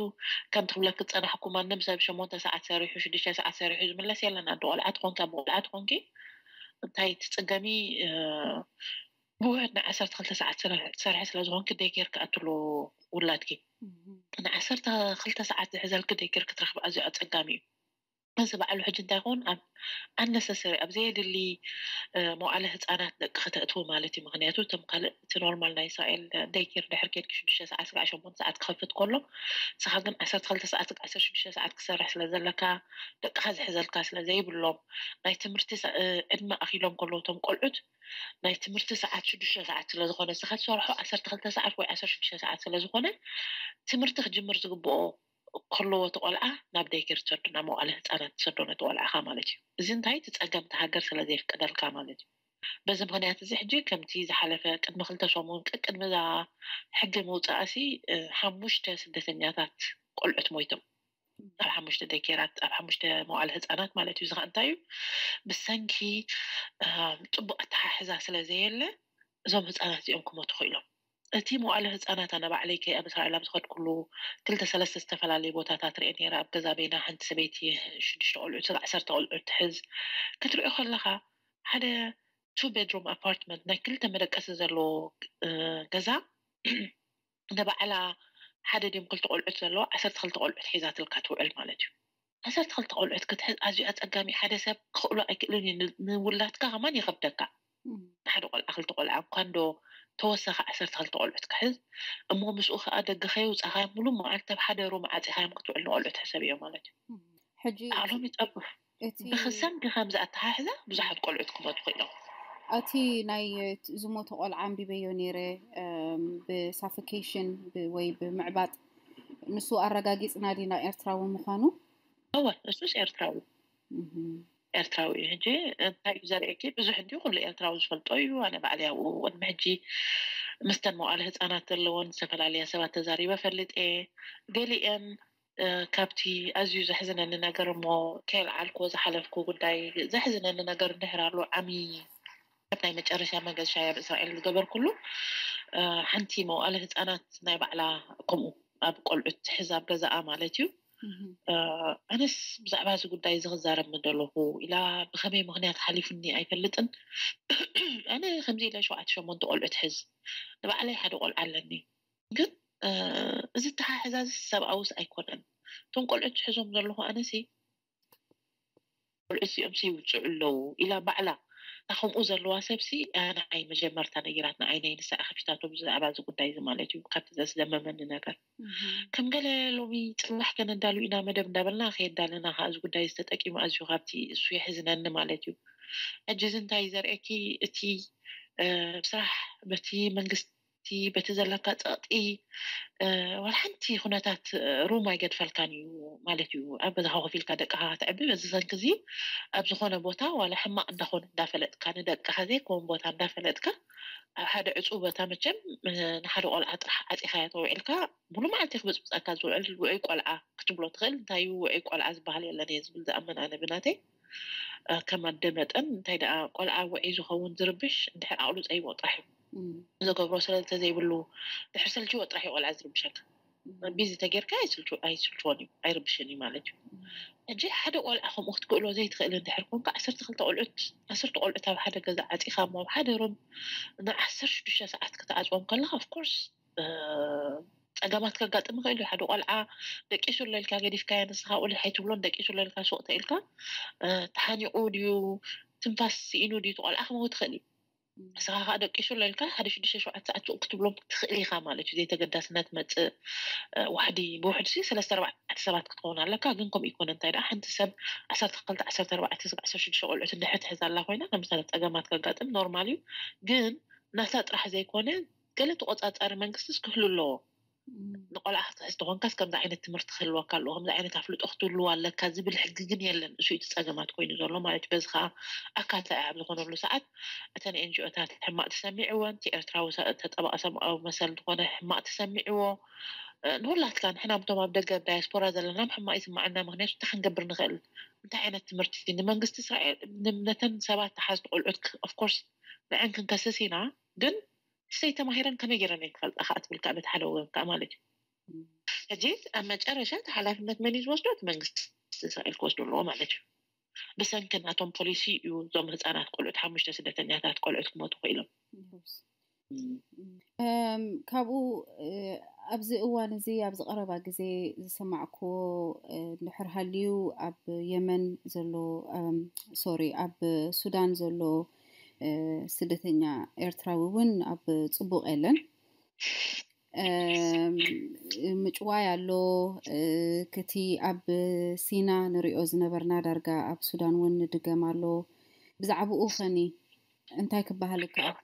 ከምቲ ክብለኪ ዝፀናሕኩ ማንም ሰብ ሸሞንተ ሰዓት ሰሪሑ ሽዱሽተ ሰዓት ሰሪሑ ዝምለስ የለን። ኣደ ቆልዓ ትኾንኪ ኣቦ ቆልዓ ትኾንኪ እንታይ ትፅገሚ? ብውሕድ ንዓሰርተ ክልተ ሰዓት ትሰርሒ ስለ ዝኾንኪ ደይ ኬር ክኣትሎ ውላድኪ ንዓሰርተ ክልተ ሰዓት ዝሕዘልኪ ደይ ኬር ክትረኽቢ ኣዝዩ ኣፀጋሚ እዩ። እዚ ባዕሉ ሕጂ እንታይ ይኸውን? ኣብ ኣነሰሰሪ ኣብ ዘየድሊ መዋዕለ ህፃናት ደቂ ከተእትዊ ማለት እዩ። ምክንያቱ እቶም ካልእ እቲ ኖርማል ናይ እስራኤል ደይ ኬር ድሕር ኬድኪ ሽዱሽተ ሰዓት ስጋዕ ሸሞንተ ሰዓት ክኸፍት ከሎ ንስኻ ግን ዓሰርተ ክልተ ሰዓት ስጋዕ ዓሰርተ ሽዱሽተ ሰዓት ክሰርሕ ስለ ዘለካ ደቅኻ ዝሕዘልካ ስለ ዘይብሎም ናይ ትምህርቲ ዕድመ ኣኺሎም ከለዉ እቶም ቆልዑት ናይ ትምህርቲ ሰዓት ሽዱሽተ ሰዓት ስለ ዝኾነ ንስኻ ትሰርሖ ዓሰርተ ክልተ ሰዓት ወይ ዓሰርተ ሽዱሽተ ሰዓት ስለ ዝኾነ ትምህርቲ ክጅምር ዝግብኦ ከለዎ እቲ ቆልዓ ናብ ደይኬር ትሰዶ ናብ መዋዕለ ህፃናት ትሰዶ ነቲ ቆልዓኻ ማለት እዩ። እዚ እንታይ እቲ ፀገም እቲ ሃገር ስለ ዘይፍቀደልካ ማለት እዩ። በዚ ምክንያት እዚ ሕጂ ከምቲ ዝሓለፈ ቅድሚ ክልተ ሰሙን ቅድሚ እዛ ሕጊ ምውፃእሲ ሓሙሽተ ስደተኛታት ቆልዑት ሞይቶም ኣብ ሓሙሽተ ደይኬራት ኣብ ሓሙሽተ መዋዕለ ህፃናት ማለት እዩ። እዚ ከዓ እንታይ እዩ ብሰንኪ ፅቡቅ ኣተሓሕዛ ስለ ዘየለ እዞም ህፃናት እዚኦም ክሞቱ ክኢሎም። እቲ መዋዕለ ህፃናት ኣነ ባዕለይ ከይ ኣብ እስራኤል ኣብ ዝኸድኩሉ ክልተ ሰለስተ ዝተፈላለዩ ቦታታት ርአ ነይረ። ኣብ ገዛ ቤና ሓንቲ ሰበይቲ ሽዱሽተ ቆልዑት ስጋ ዓሰርተ ቆልዑት ትሕዝ ክትሪኦ ከለኻ ሓደ two bedroom apartment ናይ ክልተ መደቀሲ ዘለዎ ገዛ ንባዕላ ሓደ ድም ክልተ ቆልዑት ዘለዎ ዓሰርተ ክልተ ቆልዑት ሒዛትልካ ትውዕል ማለት እዩ። ዓሰርተ ክልተ ቆልዑት ክትሕዝ ኣዝዩ ኣፀጋሚ ሓደ ሰብ ክኽእሎ ኣይክእልን እዩ። ንውላድካ ከማን ይኸብደካ። ንሓደ ቆልዓ ክልተ ቆልዓ እኳ እንዶ ተወሳኺ ዓሰርተ ክልተ ቆልዑት ክሕዝ እሞ ምስኡ ከዓ ደገ ከየውፃኻ ሙሉ መዓልቲ ኣብ ሓደ ሩም ዓፂኻዮም ክትውዕል ንቆልዑት ሕሰብ እዮም ማለት እዩ። ሕጂ ዓሎም ይፀብፍ ብክሰም ድኸም ዝኣተሓሕዛ ብዙሓት ቆልዑት ክመቱ ክኢሎም። እቲ ናይ ዝሞተ ቆልዓ ኣንቢበዮ ነይረ ብሳፊኬሽን ወይ ብምዕባጥ ንሱ ኣረጋጊፅና ዲና ኤርትራዊ ምዃኑ? እወ እሱስ ኤርትራዊ ኤርትራዊ እዩ። ሕጂ እንታይ እዩ ዘርእየኪ? ብዙሕ እንዲ ኩሉ ኤርትራዊ ዝፈልጦ እዩ። ኣነ ባዕለይ ኣብኡ ቅድሚ ሕጂ ምስተን መዋዕለ ህፃናት ዘለዎን ዝተፈላለያ ሰባት ተዛሪበ ፈልጥ እየ። ገሊአን ካብቲ ኣዝዩ ዘሕዝነኒ ነገር እሞ ከየልዓልኩዎ ዝሓለፍኩ ጉዳይ ዘሕዝነኒ ነገር እንድሕር ኣሎ ዓሚ ኣብ ናይ መጨረሻ መገሻ ኣብ እስራኤል ዝገበርኩሉ ሓንቲ መዋዕለ ህፃናት ናይ ባዕላ ከምኡ ኣብ ቆልዑት ትሕዝ ኣብ ገዛኣ ማለት እዩ። ኣነስ ብዛዕባ እዚ ጉዳይ እዚ ክዛረብ ምደለኹ ኢላ ብኸመይ ምኽንያት ሓሊፉኒ ኣይፈልጥን። ኣነ ከምዚ ኢለ ሸውዓተ ሸሞንተ ቆልዑት ሕዝ ንባዕለይ ሓደ ቆልዓ ኣለኒ። ግን እዚ ተሓሕዛዚ ሰብኣውስ ኣይኮነን። እቶም ቆልዑት ዝሕዞም ዘለኹ ኣነሲ ቆልዑ እዚኦም ይውፅዑ ኣለዉ ኢላ ባዕላ እታ ከምኡ ዘለዋ ሰብሲ ንዓይ መጀመርታ ነጊራትና ዓይነይ ንሳ ከፊታቶ ብዛዕባ እዚ ጉዳይ እዚ ማለት እዩ። ካብቲ ዘስደመመኒ ነገር ከም ገለ ሎሚ ፅባሕ ከነዳሉ ኢና መደብ እንዳበልና ከየዳለና ከዓ እዚ ጉዳይ ዝተጠቂሙ ኣዝዩ ካብቲ እሱ የሕዝነኒ ማለት እዩ። ሕጂ እዚ እንታይ ዘርእየኪ እቲ ብስራሕ በቲ መንግስቲ በቲ ዘለካ ፀቕጢ ዋላ ሓንቲ ኩነታት ሩም ኣይገድፈልካን እዩ ማለት እዩ። ኣብ ገዛኻ ኮፍ ኢልካ ደቅኻ ከተዕቢ በዚ ሰንኪ እዚ ኣብ ዝኾነ ቦታ ዋላ ሕማቕ እንዳኾነ እንዳፈለጥካ ንደቅኻ ዘይከውን ቦታ እንዳፈለጥካ ኣብ ሓደ ዕፁ ቦታ መቸም ንሓደ ቆልዓ ጥራሕ ዓፂኻዮ ተውዒልካ ሙሉ መዓልቲ ክብፅብፀካ ዝውዕል ውዑይ ቆልዓ ክትብሎ ትኽእል። እንታይ እዩ ውዑይ ቆልዓ ዝበሃል የለን እየ ዝብል ዝኣምን ኣነ ብናተይ ከም ኣደ መጠን እንታይ ደኣ ቆልዓ ውዑይ ዝኸውን ዝርብሽ እንድሕር ዓቕሉ ፀይዎ ጥራሕ እዩ። ዝገብሮ ስለልተ ዘይብሉ ድሕር ሰልችዎ ጥራሕ እዩ ቆልዓ ዝርብሸካ። ቢዚ ተጌርካ ኣይስልችወን እዩ ኣይርብሽን እዩ ማለት እዩ። ሕጂ ሓደ ቆልዓ ከምኡ ክትክእሎ ዘይትኽእል እንድሕር ኮንካ ዓሰርተ ክልተ ቆልዑት ዓሰርተ ቆልዑት ኣብ ሓደ ገዛ ዓፂኻ እሞ ኣብ ሓደ ሮም ንዓሰርተ ሽዱሽተ ሰዓት ክትኣፅዎም ከለካ ኦፍኮርስ ፀገማት ከጋጥም ይኽእል እዩ። ሓደ ቆልዓ ደቂሱ ኣለልካ ገዲፍካዮ ንስኻ ቁሊሕ ኣይትብሎን ደቂሱ ኣለልካ ሱቕ ተኢልካ ተሓኒቑ ድዩ ትንፋስ ስኢኑ ድዩ እቲ ቆልዓ ክመውት ይኽእል እዩ። ንስኻ ከዓ ደቂሱ ኣለልካ ሓደ ሽዱሽተ ሸውዓተ ሰዓት ሱቕ ክትብሎም ትኽእል ኢኻ ማለት እዩ። ዘይተገዳስነት መፅእ ዋሕዲ ብውሕድ ሲ ሰለስተ ኣርባዕተ ሰባት ክትኸውን ኣለካ። ግን ከምኡ ይኮነ እንታይ ደኣ ሓንቲ ሰብ ዓሰርተ ክልተ ዓሰርተ ኣርባዕተ ስብ ዓሰርተ ሽዱሽተ ቆልዑት እንድሕር ትሕዝ ኣላ ኮይና ከምዚ ፀገማት ከጋጥም ኖርማል እዩ። ግን ናታ ጥራሕ ዘይኮነ፣ ገለ ተቆጻጻሪ መንግስቲስ ክህሉ ኣለዎ። ንቆልዓ ክትሕዝ ተኾንካስ ከምዚ ዓይነት ትምህርቲ ክህልወካ ኣለዎ፣ ከምዚ ዓይነት ኣፍልጦ ክትህልዎ ኣለካ ዝብል ሕጊ ግን የለን። እሱ እቲ ጸገማት ኮይኑ ዘሎ ማለት እዩ። በዚ ከዓ ኣካታዒ ኣብ ዝኾነሉ ሰዓት እተን ኤንጂኦታት ሕማቕ ተሰሚዕወን፣ እቲ ኤርትራዊ ተጠባቂ ሰብኣዊ መሰል ዝኾነ ሕማቕ ተሰሚዕዎ፣ ንሁላትካ ንሕና ብቶም ኣብ ደገ ዳያስፖራ ዘለና ሕማቕ ይስማዓና። ምክንያቱ እንታይ ክንገብር ንኽእል? እንታይ ዓይነት ትምህርቲ ንመንግስቲ እስራኤል? ነተን ሰባት ተሓዝቲ ቆልዑት ኦፍኮርስ ንዐን ክንከስስ ኢና፣ ግን ሰይ ተማሂረን ከመይ ገይረን እየን ክፈልጣ ከዓ ትብል ከዓ በቲ ሓደ ወገን ከዓ ማለት እዩ። ሕጂ ኣብ መጨረሻ እቲ ሓላፍነት መን እዩ ዝወስዶ? እቲ መንግስቲ እስራኤል ክወስዶ ኣለዎ ማለት እዩ። ብሰንኪ ናቶም ፖሊሲ እዩ እዞም ህፃናት ቆልዑት ሓሙሽተ ስደተኛታት ቆልዑት ክሞቱ ክኢሎም። ካብኡ ኣብዚ እዋን እዚ ኣብዚ ቀረባ ግዜ ዝሰማዕክዎ እንድሕር ሃልዩ ኣብ የመን ዘሎ ሶሪ ኣብ ሱዳን ዘሎ ስደተኛ ኤርትራዊ እውን ኣብ ፅቡቕ የለን። ምጭዋይ ኣሎ። ክቲ ኣብ ሲና ንሪኦ ዝነበርና ዳርጋ ኣብ ሱዳን እውን ንድገም ኣሎ። ብዛዕባኡ ኸኒ እንታይ ክበሃል ይከኣል?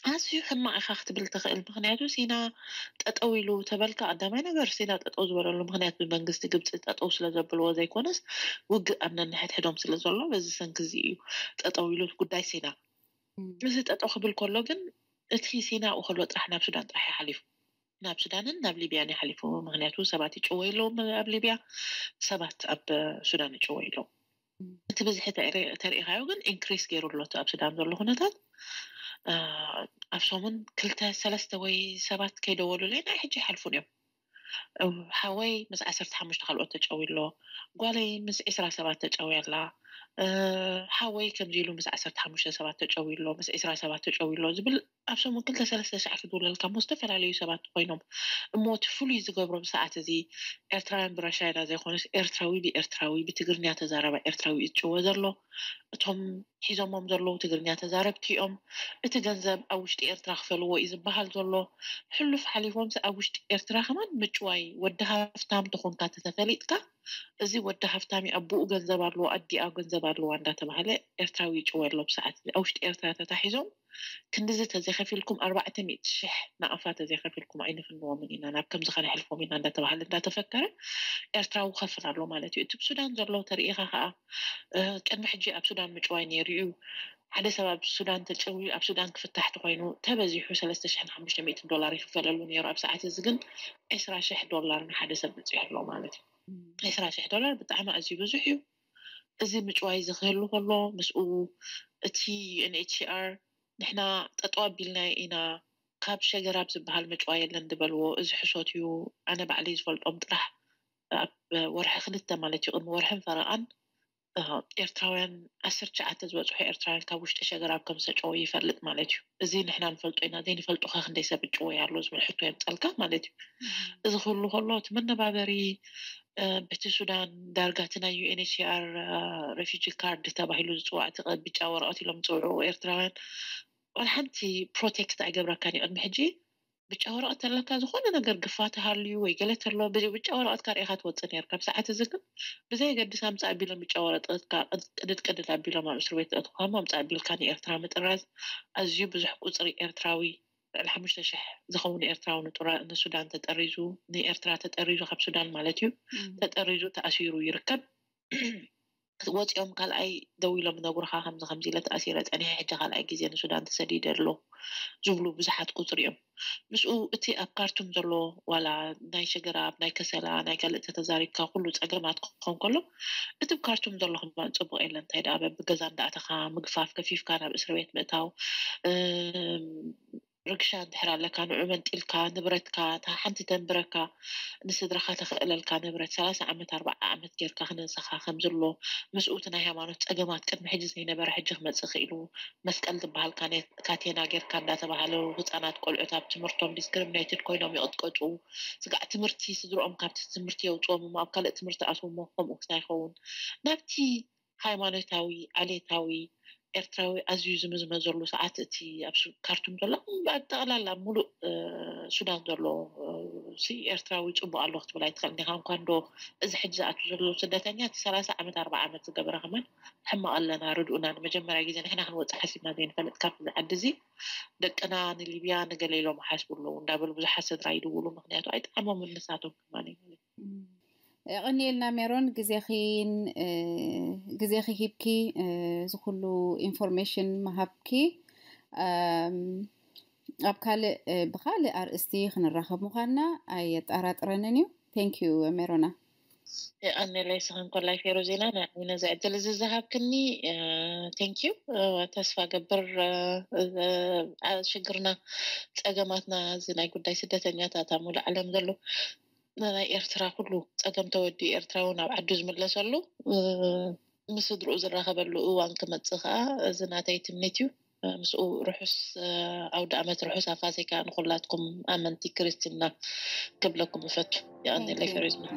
ኣዝዩ ሕማቕ ኢኻ ክትብል ትኽእል። ምክንያቱ ሲና ጠጠው ኢሉ ተበልካ፣ ቀዳማይ ነገር ሲና ጠጠው ዝበለሉ ምክንያት ብመንግስቲ ግብፂ ጠጠው ስለ ዘብልዎ ዘይኮነስ ውግእ ኣብ ነንሕድሕዶም ስለ ዘሎ በዚ ሰንኪ እዚ እዩ ጠጠው ኢሉ ጉዳይ ሲና። እዚ ጠጠው ክብል ከሎ ግን እቲ ሲና ኣብኡ ከሎ ጥራሕ ናብ ሱዳን ጥራሕ እዩ ሓሊፉ። ናብ ሱዳንን ናብ ሊብያን እዩ ሓሊፉ። ምክንያቱ ሰባት ይጭወዩ ኣለዉ ኣብ ሊብያ፣ ሰባት ኣብ ሱዳን ይጭወዩ ኣለዉ። እቲ ብዝሒ ተሪኢኻዮ ግን ኢንክሪስ ገይሩ ኣሎ ኣብ ሱዳን ዘሎ ኩነታት። ኣብ ሰሙን ክልተ ሰለስተ ወይ ሰባት ከይደወሉለይ ናይ ሕጂ ይሓልፉን እዮም። ሓወይ ምስ ዓሰርተ ሓሙሽተ ካልኦት ተጨዊ ኣሎ። ጓለይ ምስ ዕስራ ሰባት ተጨዊ ኣላ። ሓወይ ከምዚ ኢሉ ምስ ዓሰርተ ሓሙሽተ ሰባት ተጨዊ ኣሎ፣ ምስ ዕስራ ሰባት ተጨዊ ኣሎ ዝብል ኣብ ሰሙን ክልተ ሰለስተ ሻዕ ክድውለልካ እሞ ዝተፈላለዩ ሰባት ኮይኖም። እሞ እቲ ፍሉይ ዝገብሮ ብሰዓት እዚ ኤርትራውያን ብራሻይዳ ዘይኮነስ ኤርትራዊ ብኤርትራዊ ብትግርኛ ተዛረባ ኤርትራዊ እዩ ዝጭወ ዘሎ። እቶም ሒዞሞም ዘለዉ ትግርኛ ተዛረብቲ እዮም። እቲ ገንዘብ ኣብ ውሽጢ ኤርትራ ክፈልዎ እዩ ዝበሃል ዘሎ። ሕሉፍ ሓሊፎምስ ኣብ ውሽጢ ኤርትራ ከማን ምጭዋይ ወዲ ሃፍታም ተኾንካ ተተፈሊጥካ እዚ ወዲ ሃፍታም ኣቦኡ ገንዘብ ኣለዎ ኣዲኣ ገንዘብ ኣለዋ እንዳተባሃለ ኤርትራዊ ይጭወ ኣሎ። ብሰዓት ኣብ ውሽጢ ኤርትራ ተታሒዞም ክንድዚ ተዘይከፊልኩም ኣርባዕተ ሚእቲ ሽሕ ናቕፋ ተዘይከፊልኩም ኣይንፍንዎምን ኢና ናብ ከምዚ ከነሕልፎም ኢና እንዳተባሃለ እንዳተፈከረ ኤርትራዊ ከፍል ኣሎ ማለት እዩ። እቲ ብሱዳን ዘሎ ተርእኻ ከዓ ቅድሚ ሕጂ ኣብ ሱዳን ምጭዋይ ነይሩ እዩ። ሓደ ሰብ ኣብ ሱዳን ተጨውዩ ኣብ ሱዳን ክፍታሕ ተኮይኑ ተበዚሑ ሰለስተ ሽሕን ሓሙሽተ ሚእትን ዶላር ይክፈለሉ ነይሩ። ኣብ ሰዓት እዚ ግን ዕስራ ሽሕ ዶላር ንሓደ ሰብ በፂሑ ኣሎ ማለት እዩ። ዕስራ ሽሕ ዶላር ብጣዕሚ ኣዝዩ ብዙሕ እዩ። እዚ ምጭዋይ እዚ ክህሉ ከሎ ምስኡ እቲ ዩኤንኤችሲኣር ንሕና ጠጠው ኣቢልና ኢና ካብ ሸገራብ ዝበሃል ምጭዋይ የለን ዝበልዎ እዚ ሕሶት እዩ። ኣነ ባዕለይ ዝፈልጦም ጥራሕ ኣብ ወርሒ ክልተ ማለት እዩ ቅድሚ ወርሕን ፈረቓን ኤርትራውያን ዓሰርተ ትሽዓተ ዝበፅሑ ኤርትራውያን ካብ ውሽጢ ሸገራብ ከም ዝተጨወዩ ይፈልጥ ማለት እዩ። እዚ ንሕና ንፈልጦ ኢና ዘይንፈልጦ ከ ክንደይ ሰብ ይጭወይ ኣሎ ዝብል ሕቶ የምፀልካ ማለት እዩ። እዚ ክህሉ ከሎ እቲ መነባበሪ በቲ ሱዳን ዳርጋ እቲ ናይ ዩኤንኤችሲኣር ሬፊጂ ካርድ ተባሂሉ ዝፅዋዕ እቲ ቢጫ ወረቐት ኢሎም ዝፅውዑ ኤርትራውያን ዋላ ሓንቲ ፕሮቴክት ኣይገብረካን እዩ። ቅድሚ ሕጂ ብጫ ወረቐት ኣለካ ዝኾነ ነገር ግፋ ተሃልዩ ወይ ገለ ተሎ ብጫ ወረቐትካ ርኢኻ ትወፅእ ነርካ። ብሰዓት እዚ ግን ብዘየገድስ ኣምፃእ ኣቢሎም ብጫ ወረቐትካ ቅድድ ቅድድ ኣቢሎም ኣብ እስር ቤት ኣእትውካ እሞ ኣምፃእ ኣቢልካ ንኤርትራ ምጥራዝ ኣዝዩ ብዙሕ ቁፅሪ ኤርትራዊ ልዕሊ ሓሙሽተ ሽሕ ዝኸውን ኤርትራዊ ንሱዳን ተጠሪዙ ንኤርትራ ተጠሪዙ ካብ ሱዳን ማለት እዩ ተጠሪዙ ተኣሲሩ ይርከብ። ወፂኦም ካልኣይ ደው ኢሎም ነጉርካ ከምዚ ከምዚ ኢለ ተኣሲረ ፀኒሐ ሕጂ ካልኣይ ግዜ ንሱዳን ተሰዲደ ኣሎ ዝብሉ ብዙሓት ቁፅሪ እዮም። ምስኡ እቲ ኣብ ካርቱም ዘሎ ዋላ ናይ ሸገራብ ናይ ከሰላ ናይ ካልእ ተተዛሪብካ ኩሉ ፀገማት ክኾን ከሎ እቲ ብ ካርቱም ዘሎ ክማን ፅቡቅ የለ እንታይ ደኣ በብገዛ እንዳኣተካ ምግፋፍ ከፊፍካ ናብ እስር ቤት ምእታው ርግሻ እንድሕር ኣለካ ንዑ መንጢልካ ንብረትካ እታ ሓንቲ ተንብረካ ንስድራካ ተኽእለልካ ንብረት ሰላሳ ዓመት ኣርባዓ ዓመት ጌርካ ክነንሰኻ ከምዝሎ ምስኡ እቲ ናይ ሃይማኖት ጸገማት ቅድሚ ሕጂ ዘይነበረ ሕጂ ክመጽእ ክኢሉ መስቀል ዝበሃል ካቴና ጌርካ እንዳተባሃለ ህጻናት ቆልዑት ኣብ ትምህርቶም ዲስክሪሚኔትድ ኮይኖም ይቕጥቀጡ ስጋዕ ትምህርቲ ስድርኦም ካብቲ ትምህርቲ የውፅኦም እሞ ኣብ ካልእ ትምህርቲ ኣትውሞ ከምኡ ክሳይኸውን ናብቲ ሃይማኖታዊ ዓሌታዊ ኤርትራዊ ኣዝዩ ዝምዝመዘሉ ሰዓት፣ እቲ ኣብ ሱ- ካርቱም ዘሎ፣ ብጠቕላላ ሙሉእ ሱዳን ዘሎ ሲ ኤርትራዊ ጽቡቕ ኣሎ ክትብል ኣይትኽእል ዲኻ። እንኳን ዶ እዚ ሕጂ ዝኣቱ ዘሎ ስደተኛ፣ እቲ ሰላሳ ዓመት ኣርባዓ ዓመት ዝገበረ ከማን ሕማቕ ኣለና፣ ርድኡና፣ ንመጀመርያ ግዜ ንሕና ክንወጽእ ሓሲብና ዘይንፈልጥ ካብዚ ዓዲ እዚ፣ ደቅና ንሊብያ ንገለ ኢሎም ሓስቡ ኣለዉ እንዳበሉ ብዙሓት ስድራ ይድውሉ። ምክንያቱ ኣይጠዓሞምን ንሳቶም ከማን ማለት። የቐንየልና ሜሮን፣ ግዜኺን ግዜኺ ሂብኪ እዚ ኩሉ ኢንፎርሜሽን ምሃብኪ። ኣብ ካልእ ብካልእ ኣርእስቲ ክንራኸብ ምዃንና ኣየጠራጥረንን እዩ። Thank you ሜሮና። የቐንየለይ። ስኽን ኮላይ ፌሮ ዜና ንዓይ ነዚ ዕድል እዚ ዝሃብክኒ፣ thank you። ተስፋ ገብር ሽግርና፣ ጸገማትና፣ እዚ ናይ ጉዳይ ስደተኛታት ኣብ ሙሉእ ዓለም ዘሎ ናይ ኤርትራ ኩሉ ጸገም ተወዲኡ ኤርትራዊ ናብ ዓዱ ዝምለሰሉ፣ ምስ ስድርኡ ዝራኸበሉ እዋን ክመጽእ ከኣ እዚ ናተይ ትምኒት እዩ። ምስኡ ርሑስ ኣውደ ኣመት፣ ርሑስ ኣፋሲካ ንኹላትኩም ኣመንቲ ክርስትና ክብለኩም እፈቱ። የቐንየለይ ፌሮ ዜና።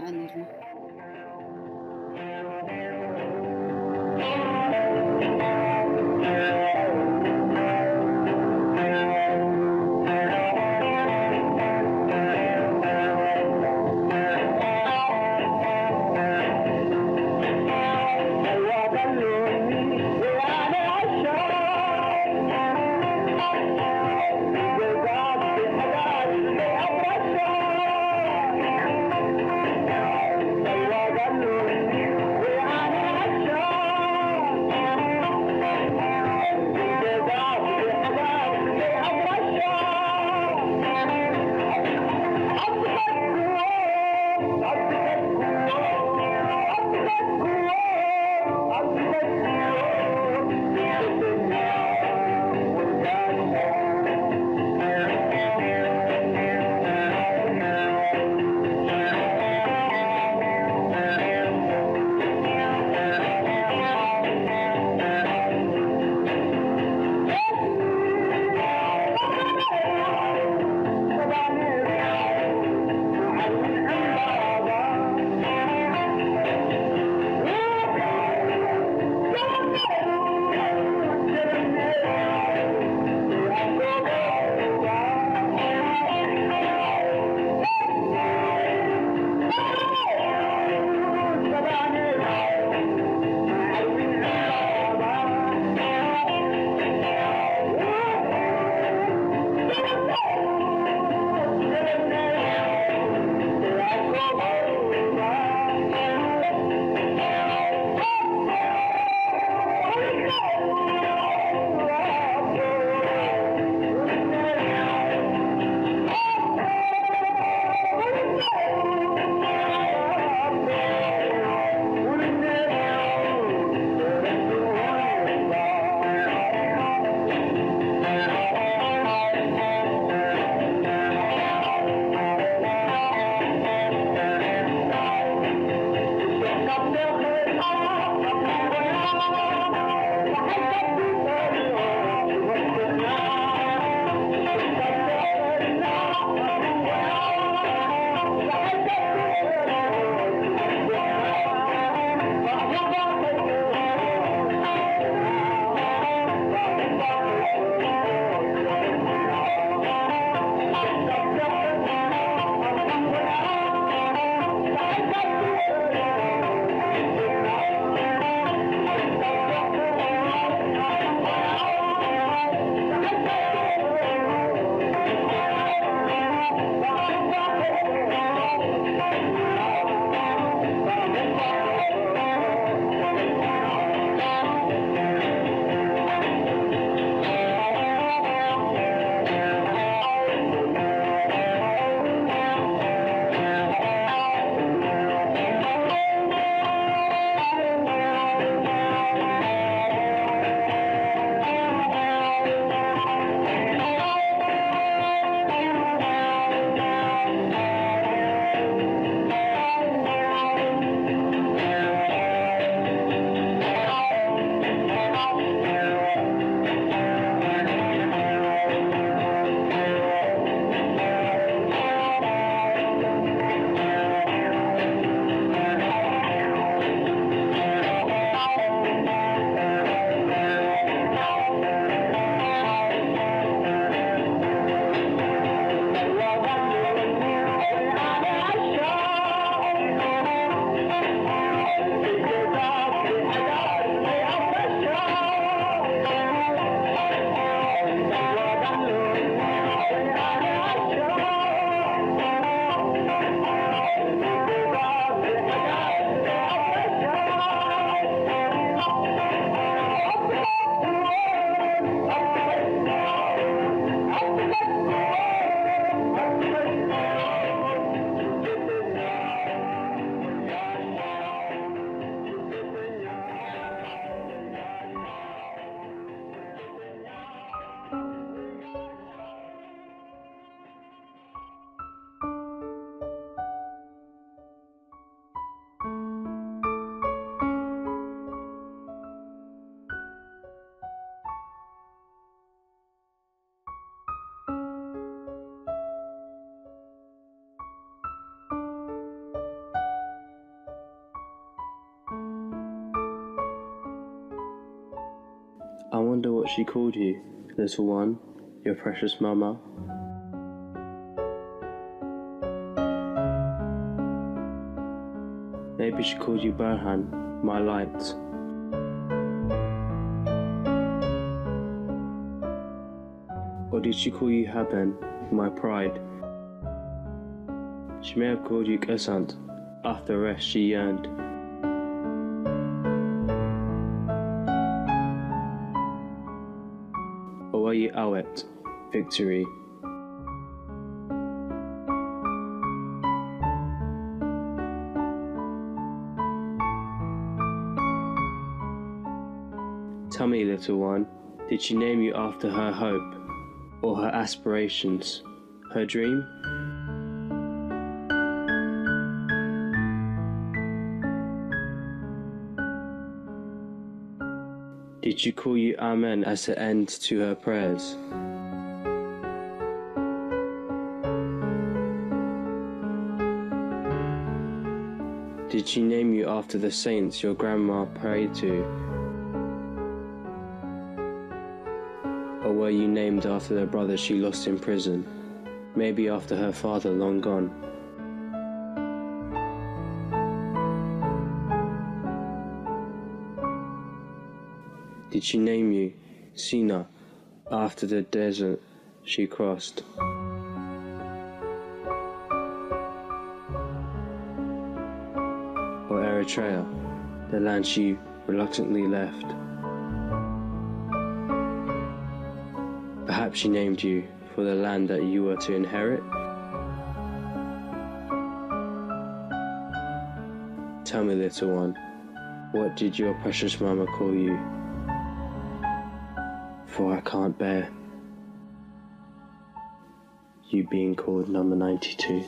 I wonder what she called you, little one, your precious mama. Maybe she called you Barhan, my light. Or did she call you Haben, my pride? She may have called you Kesant, after rest she yearned. Or were you Awet, victory? Tell me, little one, did she name you after her hope or her aspirations? Her dream? Did she call you Amen as the end to her prayers? Did she name you after the saints your grandma prayed to? Or were you named after the brother she lost in prison? Maybe after her father long gone. Did she name you Sina after the desert she crossed? Or Eritrea, the land she reluctantly left? Perhaps she named you for the land that you were to inherit? Tell me, little one, what did your precious mama call you? For I can't bear you being called number ninety-two.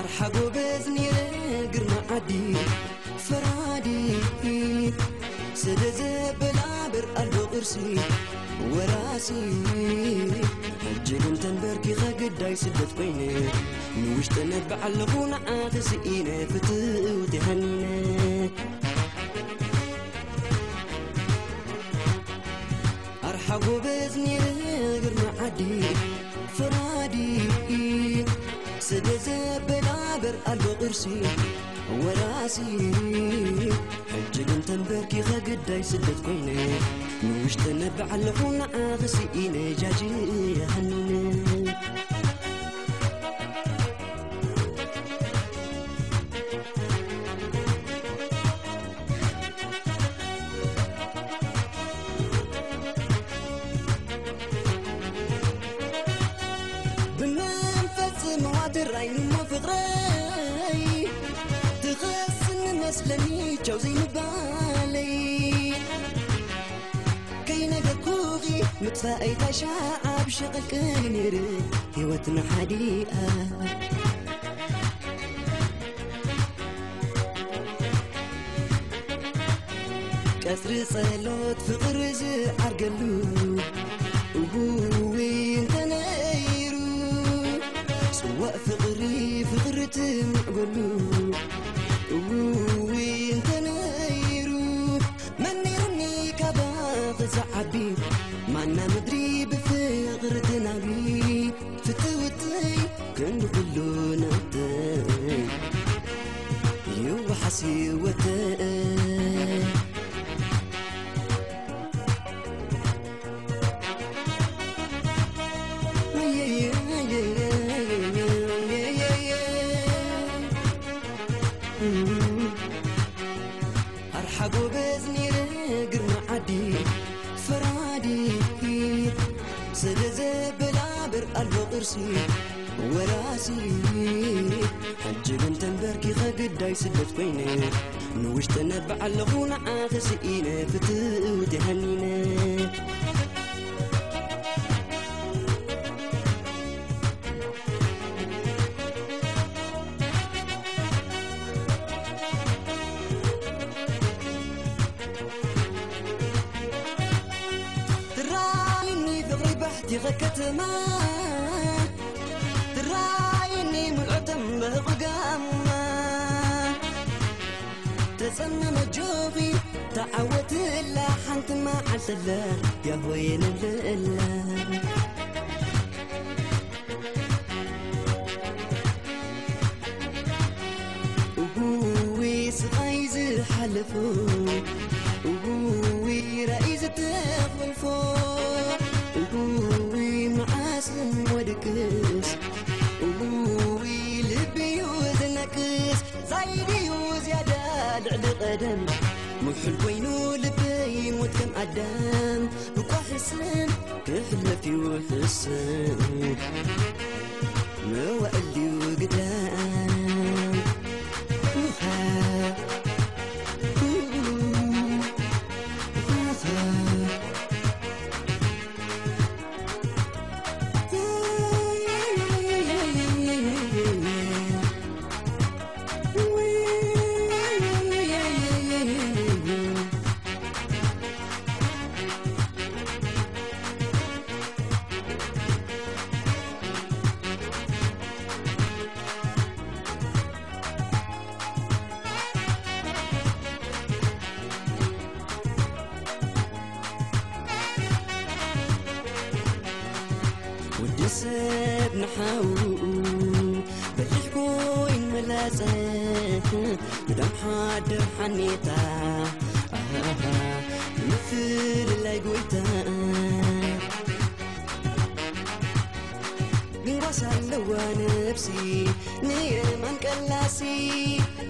ኣርሓ ጎበዝ ነይረ ግርማ ዓዲ ፈራዲ፣ ስለ ዘበላብር ኣልቦ ቅርሲ ወራሲ። ሕጂ ግን ተንበርኪኸ ግዳይ ስደት ኮይነ፣ ንውሽጢ ነብዕ ኣለኹ ንዓኺ ስኢነ ፍትውቲ ሃኒነ። ኣርሓ ጎበዝ ነይረ ግርማ ዓዲ ፈራዲ፣ ስለ ዘበላብር ኣልቦ ቅርሲ ወራሲ። ሕጂ ግን ተንበርኪኸ ግዳይ ስደት ኮይነ፣ ንውሽጢ ነብዕ ኣለኹ ንዓኺ ስኢነ ጃጂ ሃኒነ። ብመንፈስ ጽምዋ ትራይኒ እሞ ፍቕረይ፣ ትኸስኒ መስለኒ ቻው ዘይምባለይ። ከይነገርኩኺ ምጥፋእይ ታሻ ኣብ ሸቕልቅል ነይረ ህይወትና ሓዲኣ። ቀጽሪ ጸሎት ፍቕሪ ዝዓርገሉ፣ እሁይ እንተነይሩ፣ ጽዋእ ፍቕሪ ፍቕሪ ትምዕበሉ፣ እሁይ እንተነይሩ፣ መን ነይሩኒ ካባኺ ዝዓቢ፣ ማና ምድሪ ብፍቕሪ ትናቢ፣ ፍትውተይ ክንዲ ኩሉ ናተይ። ስለ ዘበላብር ኣሎ ቅርሲ ወራሲ። ሕጂ ግን ተንበርኪኸ ግዳይ ስደት ኮይነ፣ ንውሽጠ ነብዕ ኣለኹ ንዓኺ ስኢነ ፍትውቲ ሃኒነ። ትራይኒ ፍቕሪ ባሕቲ ከተማ፣ ትራይኒ ምልዕቶም በህቑ ጋማ። ተጸመመ ጆኺ ተዓወትላ ሓንቲ መዓልቲ ኣላ፣ ያሆየ ንብለላ። እሁዊ ስቓይ ዝሓለፎ፣ እሁዊ ራእይ ዝተኾልፎ፣ እሁዊ መዓስ ወድቅስ፣ እሁዊ ልቢዩ ዝነቅስ፣ ዛይድዩ ዝያዳ ልዕሊ ቀደም፣ ምሑል ኮይኑ ልበይ ሞት ከም ኣዳም፣ ብኳ ሕስም ክሕለፍ እዩ ሕስም። መዋእል ድዩ ግዳም? ወዲ ሰብ ንሓውኡ በሊሕ ኮይኑ መላጸ፣ ግዳም ሓደር ሓኔታ፣ ኣሃሃ፣ ምፍልላይ ጎይታ። ግንጓስ ኣለዋ ነብሲ ንየማን ቀላሲ፣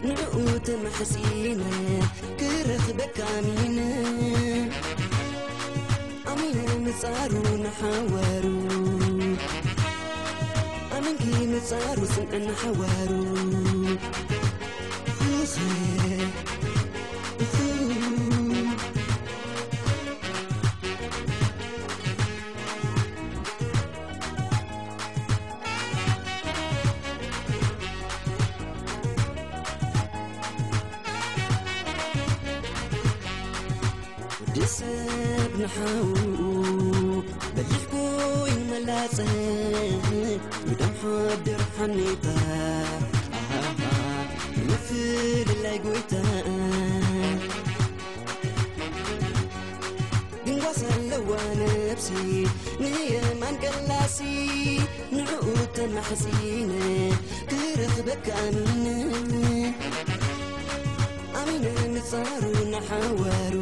ንዕኡ ተማሕጺነ ክረኽበካ ኣሚነ። ኣሚነ ምጻሩ ንሓዋሩ፣ ኣሚንኪ ምጻሩ ጽንዕ ንሓዋሩ። ወዲ ሰብ ንሓውኡ በሊሕ ኮይኑ መላጸ፣ ግዳም ሓደር ሓኔታ፣ ኣሃሃ፣ ንምፍልላይ ጎይታ። ግንጓስ ኣለዋ ነብሲ ንየማን ቀላሲ፣ ንዕኡ ተማሕጺነ ክረኽበካ ኣሚነ። ኣሚነ ምጻሩ ንሓዋሩ፣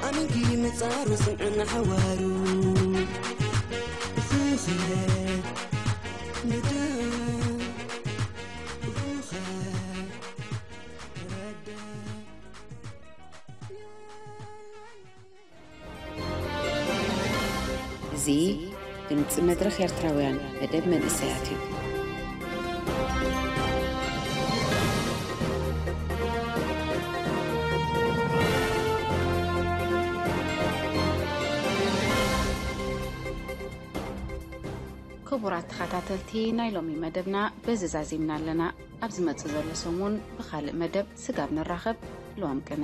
ኣሚንኪ ምጻሩ ጽንዕ ንሓዋሩ። እኽኽለ ንዳ፣ እኽኸ ረዳ። እዚ ድምጺ መድረኽ ኤርትራውያን መደብ መንእሰያት እዩ። ክቡራት ተኸታተልቲ ናይ ሎሚ መደብና በዚ ዛዚምና ኣለና። ኣብ ዝመጽእ ዘሎ ሰሙን ብኻልእ መደብ ስጋብ ንራኸብ፣ ልዋም ቅነ።